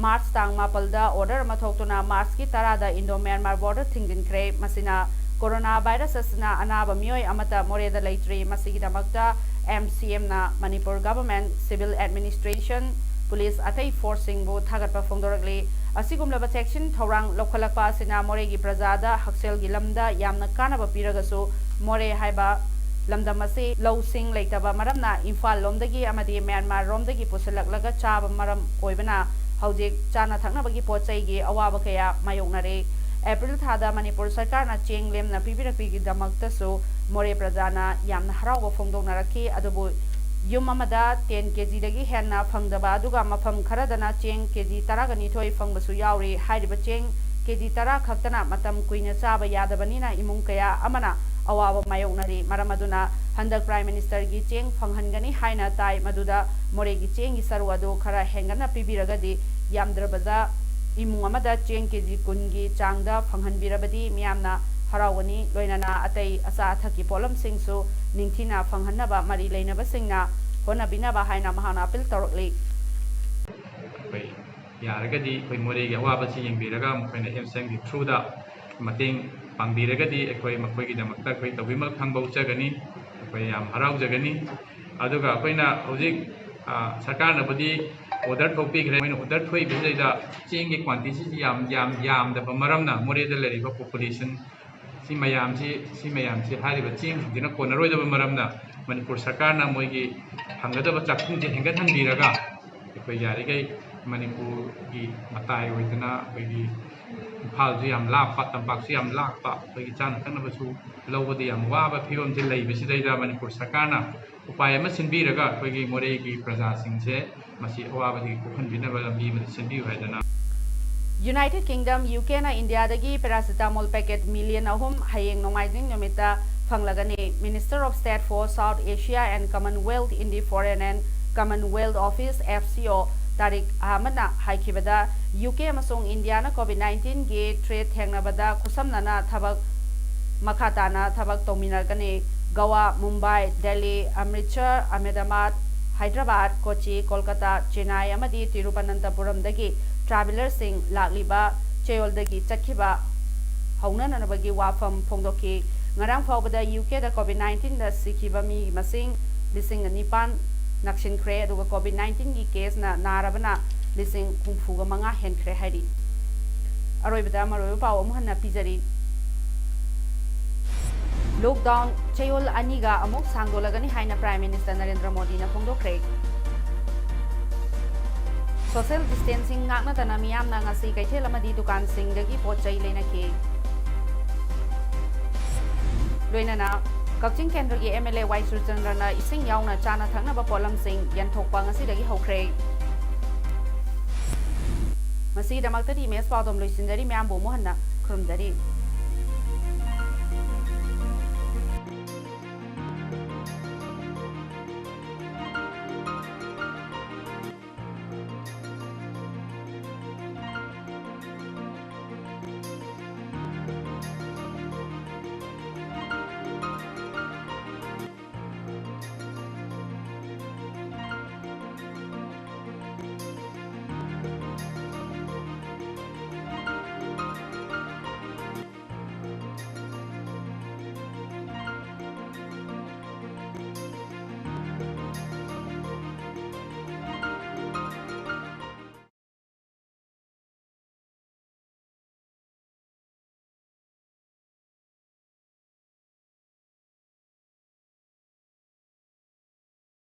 ꯃꯥꯔꯆ ꯇꯥꯡ ꯃꯥꯄꯜꯗ ꯑꯣꯔꯗꯔ ꯑꯃ ꯊꯣꯛꯇꯨꯅ ꯃꯥꯔꯆꯀꯤ ꯇꯔꯥꯗ ꯏꯟꯗꯣ ꯃ꯭ꯌꯥꯟꯃꯥꯔ ꯕꯣꯔꯗꯔ ꯊꯤꯡꯖꯤꯟꯈ꯭ꯔꯦ꯫ ꯃꯁꯤꯅ ꯀꯣꯔꯣꯅꯥ ꯚꯥꯏꯔꯁ ꯑꯁꯤꯅ ꯑꯅꯥꯕ ꯃꯤꯑꯣꯏ ꯑꯃꯠꯇ ꯃꯣꯔꯦꯗ ꯂꯩꯇ꯭ꯔꯤ꯫ ꯃꯁꯤꯒꯤꯗꯃꯛꯇ ꯑꯦꯝ ꯁꯤ ꯑꯦꯝꯅ Manipur government, civil administration, police ꯑꯇꯩ ꯐꯣꯔꯁꯁꯤꯡꯕꯨ ꯊꯥꯒꯠꯄ ꯐꯣꯡꯗꯣꯔꯛꯂꯤ꯫ ꯑꯁꯤꯒꯨꯝꯂꯕ ꯆꯦꯛꯁꯤꯟ ꯊꯧꯔꯥꯡ ꯂꯧꯈꯠꯂꯛꯄ ꯑꯁꯤꯅ ꯃꯣꯔꯦꯒꯤ ꯄ꯭ꯔꯖꯥꯗ ꯍꯛꯁꯦꯜꯒꯤ ꯂꯝꯗ ꯌꯥꯝꯅ ꯀꯥꯟꯅꯕ ꯄꯤꯔꯒꯁꯨ, ꯃꯣꯔꯦ ꯍꯥꯏꯕ ꯂꯝꯗꯝ ꯑꯁꯤ ꯂꯧꯁꯤꯡ ꯂꯩꯇꯕ ꯃꯔꯝꯅ ꯏꯝꯐꯥꯜ ꯂꯣꯝꯗꯒꯤ ꯑꯃꯗꯤ ꯃ꯭ꯌꯥꯟꯃꯥꯔ ꯔꯣꯝꯗꯒꯤ ꯄꯨꯁꯤꯜꯂꯛꯂꯒ ꯆꯥꯕ ꯃꯔꯝ ꯑꯣꯏꯕꯅ ꯍꯧꯖꯤꯛ ꯆꯥꯅ ꯊꯛꯅꯕꯒꯤ ꯄꯣꯠ ꯆꯩꯒꯤ ꯑꯋꯥꯕ ꯀꯌꯥ ꯃꯥꯌꯣꯛꯅꯔꯦ꯫ ꯑꯦꯄ꯭ꯔꯤꯜ ꯊꯥꯗ ꯃꯅꯤꯄꯨꯔ ꯁꯔꯀꯥꯔꯅ ꯆꯦꯡ ꯂꯦꯝꯅ ꯄꯤꯕꯤꯔꯛꯄꯒꯤꯗꯃꯛꯇꯁꯨ ꯃꯣꯔꯦ ꯄ꯭ꯔꯖꯥꯅ ꯌꯥꯝꯅ ꯍꯔꯥꯎꯕ ꯐꯣꯡꯗꯣꯛꯅꯔꯛꯈꯤ꯫ ꯑꯗꯨꯕꯨ ꯌꯨꯝ ꯑꯃꯗ ꯇꯦꯟ ꯀꯦ ꯖꯤꯗꯒꯤ ꯍꯦꯟꯅ ꯐꯪꯗꯕ, ꯑꯗꯨꯒ ꯃꯐꯝ ꯈꯔꯗꯅ ꯆꯦꯡ ꯀꯦ ꯖꯤ ꯇꯔꯥꯒ ꯅꯤꯊꯣꯏ ꯐꯪꯕꯁꯨ ꯌꯥꯎꯔꯤ꯫ ꯍꯥꯏꯔꯤꯕ ꯆꯦꯡ ꯀꯦ ꯖꯤ ꯇꯔꯥ ꯈꯛꯇꯅ ꯃꯇꯝ ꯀꯨꯏꯅ ꯆꯥꯕ ꯌꯥꯗꯕꯅꯤꯅ ꯏꯃꯨꯡ ꯀꯌꯥ ꯑꯃꯅ ꯑꯋꯥꯕ ꯃꯥꯌꯣꯛꯅꯔꯤ꯫ ꯃꯔꯝ ꯑꯗꯨꯅ ꯍꯟꯗꯛ ꯄ꯭ꯔꯥꯏꯝ ꯃꯤꯅꯤꯁꯇꯔꯒꯤ ꯆꯦꯡ ꯐꯪꯍꯟꯒꯅꯤ ꯍꯥꯏꯅ ꯇꯥꯏ, ꯃꯗꯨꯗ ꯃꯣꯔꯦꯒꯤ ꯆꯦꯡꯒꯤ ꯁꯔꯨꯛ ꯑꯗꯨ ꯈꯔ ꯍꯦꯟꯒꯠꯅ ꯄꯤꯕꯤꯔꯒꯗꯤ ꯌꯥꯝꯗ꯭ꯔꯕꯗ ꯏꯃꯨꯡ ꯑꯃꯗ ꯆꯦꯡ ꯀꯦ ꯖꯤ ꯀꯨꯟꯒꯤ ꯆꯥꯡꯗ ꯐꯪꯍꯟꯕꯤꯔꯕꯗꯤ ꯃꯤꯌꯥꯝꯅ ꯍꯔꯥꯎꯒꯅꯤ꯫ ꯂꯣꯏꯅꯅ ꯑꯇꯩ ꯑꯆꯥ ꯑꯊꯛꯀꯤ ꯄꯣꯠꯂꯝꯁꯤꯡꯁꯨ ꯅꯤꯡꯊꯤꯅ ꯐꯪꯍꯟꯅꯕ ꯃꯔꯤ ꯂꯩꯅꯕꯁꯤꯡꯅ ꯍꯣꯠꯅꯕꯤꯅꯕ ꯍꯥꯏꯅ ꯃꯍꯥꯛꯅ ꯑꯄꯤꯜ ꯇꯧꯔꯛꯂꯤ꯫ ꯑꯩꯈꯣꯏ ꯌꯥꯔꯒꯗꯤ ꯑꯩꯈꯣꯏ ꯃꯣꯔꯦꯒꯤ ꯑꯋꯥꯕꯁꯤ ꯌꯦꯡꯕꯤꯔꯒ ꯃꯈꯣꯏꯅ ꯑꯦꯝꯁꯟꯒꯤ ꯊ꯭ꯔꯨꯗ ꯃꯇꯦꯡ ꯄꯥꯡꯕꯤꯔꯒꯗꯤ ꯑꯩꯈꯣꯏ ꯃꯈꯣꯏꯒꯤꯗꯃꯛꯇ ꯑꯩꯈꯣꯏ ꯇꯧꯕꯤꯃꯜ ꯈꯪꯕꯧꯖꯒꯅꯤ꯫ ꯑꯩꯈꯣꯏ ꯌꯥꯝ ꯍꯔꯥꯎꯖꯒꯅꯤ꯫ ꯑꯗꯨꯒ ꯑꯩꯈꯣꯏꯅ ꯍꯧꯖꯤꯛ, ꯑ, ꯁꯔꯀꯥꯔꯅꯕꯨꯗꯤ ꯑꯣꯔꯗꯔ ꯊꯣꯛꯄꯤꯈ꯭ꯔꯦ꯫ ꯃꯣꯏꯅ ꯑꯣꯔꯗꯔ ꯊꯣꯛꯏꯕꯁꯤꯗꯩꯗ ꯆꯦꯡꯒꯤ ꯀ꯭ꯋꯥꯟꯇꯤꯇꯤꯁꯤ ꯌꯥꯝ, ꯌꯥꯝ, ꯌꯥꯝꯗꯕ ꯃꯔꯝꯅ ꯃꯣꯔꯦꯗ ꯂꯩꯔꯤꯕ ꯄꯣꯄꯨꯂꯦꯁꯟ ꯁꯤ ꯃꯌꯥꯝꯁꯤ, ꯁꯤ ꯃꯌꯥꯝꯁꯤ ꯍꯥꯏꯔꯤꯕ ꯆꯦꯡꯁꯤꯡꯁꯤꯅ ꯀꯣꯟꯅꯔꯣꯏꯗꯕ ꯃꯔꯝꯅ ꯃꯅꯤꯄꯨꯔ ꯁꯔꯀꯥꯔꯅ ꯃꯣꯏꯒꯤ ꯐꯪꯒꯗꯕ ꯆꯥꯛꯈꯨꯝꯁꯦ ꯍꯦꯟꯒꯠꯍꯟꯕꯤꯔꯒ ꯑꯩꯈꯣꯏ ꯌꯥꯔꯤꯈꯩ ꯃꯅꯤꯄꯨꯔꯒꯤ ꯃꯇꯥꯏ ꯑꯣꯏꯗꯅ ꯑꯩꯈꯣꯏꯒꯤ ꯏꯝꯐꯥꯜꯁꯨ ꯌꯥꯝ ꯂꯥꯞꯄ, ꯇꯝꯄꯥꯛꯁꯨ ꯌꯥꯝ ꯂꯥꯞꯄ, ꯑꯩꯈꯣꯏꯒꯤ ꯆꯥꯅ ꯊꯛꯅꯕꯁꯨ ꯂꯧꯕꯗ ꯌꯥꯝ ꯋꯥꯕ ꯐꯤꯕꯝꯁꯦ ꯂꯩꯕꯁꯤꯗꯩꯗ ꯃꯅꯤꯄꯨꯔ ꯁꯔꯀꯥꯔꯅ ꯎꯄꯥꯏ ꯑꯃ ꯁꯤꯟꯕꯤꯔꯒ ꯑꯩꯈꯣꯏꯒꯤ ꯃꯣꯔꯦꯒꯤ ꯄ꯭ꯔꯖꯥꯁꯤꯡꯁꯦ ꯃꯁꯤ ꯑꯋꯥꯕꯗꯒꯤ ꯀꯣꯛꯍꯟꯕꯤꯅꯕ ꯂꯝꯕꯤ ꯑꯃꯗ ꯁꯤꯟꯕꯤꯌꯨ ꯍꯥꯏꯗꯅ꯫ United Kingdom, ꯌꯨ ꯀꯦꯅ ꯏꯟꯗꯤꯌꯥꯗꯒꯤ ꯄꯦꯔꯥꯁꯤꯇꯥꯃꯣꯜ ꯄꯦꯀꯦꯠ ꯃꯤꯂꯤꯌꯟ ꯑꯍꯨꯝ ꯍꯌꯦꯡ ꯅꯣꯡꯃꯥꯏꯖꯤꯡ ꯅꯨꯃꯤꯠꯇ ꯐꯪꯂꯒꯅꯤ꯫ Minister of State for South Asia and Commonwealth in the Foreign and Commonwealth Office, F C O, ꯇꯥꯔꯤꯛ ꯑꯍꯃꯗꯅ ꯍꯥꯏꯈꯤꯕꯗ, ꯌꯨ ꯀꯦ ꯑꯃꯁꯨꯡ ꯏꯟꯗꯤꯌꯥꯅ ꯀꯣꯚꯤꯗ ꯅꯥꯏꯟꯇꯤꯟꯒꯤ ꯊ꯭ꯔꯦꯠ ꯊꯦꯡꯅꯕꯗ ꯈꯨꯠꯁꯝꯅꯅ ꯊꯕꯛ ꯃꯈꯥ ꯇꯥꯅ ꯊꯕꯛ ꯇꯧꯃꯤꯟꯅꯒꯅꯤ꯫ ꯒꯋꯥ, ꯃꯨꯝꯕꯥꯏ, ꯗꯦꯜꯂꯤ, ꯑꯃ꯭ꯔꯤꯠꯁꯔ, ꯑꯍꯃꯦꯗꯥꯕꯥꯗ, ꯍꯥꯏꯗ꯭ꯔꯕꯥꯗ, ꯀꯣꯆꯤ, ꯀꯣꯜꯀꯇꯥ, ꯆꯦꯟꯅꯥꯏ ꯑꯃꯗꯤ ꯇꯤꯔꯨꯄꯅꯟꯇꯄꯨꯔꯝꯗꯒꯤ ꯇ꯭ꯔꯥꯚꯦꯂꯔꯁꯤꯡ ꯂꯥꯛꯂꯤꯕ ꯆꯌꯣꯜꯗꯒꯤ ꯆꯠꯈꯤꯕ ꯍꯧꯅꯅꯕꯒꯤ ꯋꯥꯐꯝ ꯐꯣꯡꯗꯣꯛꯈꯤ꯫ ꯉꯔꯥꯡ ꯐꯥꯎꯕꯗ ꯌꯨ ꯀꯦꯗ ꯀꯣꯚꯤꯗ ꯅꯥꯏꯟꯇꯤꯟꯗ ꯁꯤꯈꯤꯕ ꯃꯤ ꯃꯁꯤꯡ ꯂꯤꯁꯤꯡ ꯅꯤꯄꯥꯟ, ꯅꯛꯁꯤꯟꯈ꯭ꯔꯦ, ꯑꯗꯨꯒ ꯀꯣꯚꯤꯗ ꯅꯥꯏꯟꯇꯤꯟꯒꯤ ꯀꯦꯁꯅ ꯅꯥꯔꯕꯅ ꯂꯤꯁꯤꯡ ꯍꯨꯝꯐꯨꯒ ꯃꯉꯥ ꯍꯦꯟꯈ꯭ꯔꯦ ꯍꯥꯏꯔꯤ꯫ ꯑꯔꯣꯏꯕꯗ ꯃꯔꯨꯑꯣꯏꯕ ꯄꯥꯎ ꯑꯃꯨꯛ ꯍꯟꯅ ꯄꯤꯖꯔꯤ꯫ ꯂꯣꯛꯗꯥꯎꯟ ꯆꯌꯣꯜ ꯑꯅꯤꯒ ꯑꯃꯨꯛ ꯁꯥꯡꯗꯣꯛꯂꯒꯅꯤ ꯍꯥꯏꯅ ꯄ꯭ꯔꯥꯏꯝ ꯃꯤꯅꯤꯁꯇꯔ ꯅꯔꯦꯟꯗ꯭ꯔ ꯃꯣꯗꯤꯅ ꯐꯣꯡꯗꯣꯛꯈ꯭ꯔꯦ꯫ ꯁꯣꯁꯤꯌꯦꯜ ꯗꯤꯁꯇꯦꯟꯁꯤꯡ ꯉꯥꯛꯅꯗꯅ ꯃꯤꯌꯥꯝꯅ ꯉꯁꯤ ꯀꯩꯊꯦꯜ ꯑꯃꯗꯤ ꯗꯨꯀꯥꯟꯁꯤꯡꯗꯒꯤ ꯄꯣꯠ ꯆꯩ ꯂꯩꯅꯈꯤ꯫ ꯂꯣꯏꯅꯅ ꯀꯛꯆꯤꯡ ꯀꯦꯟꯗ꯭ꯔꯒꯤ ꯑꯦꯝ ꯑꯦꯜ ꯑꯦ ꯋꯥꯏ ꯁꯨꯔꯆꯟꯗ꯭ꯔꯅ ꯏꯁꯤꯡ ꯌꯥꯎꯅ ꯆꯥꯅ ꯊꯛꯅꯕ ꯄꯣꯠꯂꯝꯁꯤꯡ ꯌꯦꯟꯊꯣꯛꯄ ꯉꯁꯤꯗꯒꯤ ꯍꯧꯈ꯭ꯔꯦ꯫ ꯃꯁꯤꯒꯤꯗꯃꯛꯇꯗꯤ ꯏꯃꯦꯖ ꯄꯥꯎꯗꯝ ꯂꯣꯏꯁꯤꯟꯖꯔꯤ꯫ ꯃꯌꯥꯝꯕꯨ ꯑꯃꯨꯛ ꯍꯟꯅ ꯈꯨꯔꯨꯝꯖꯔꯤ꯫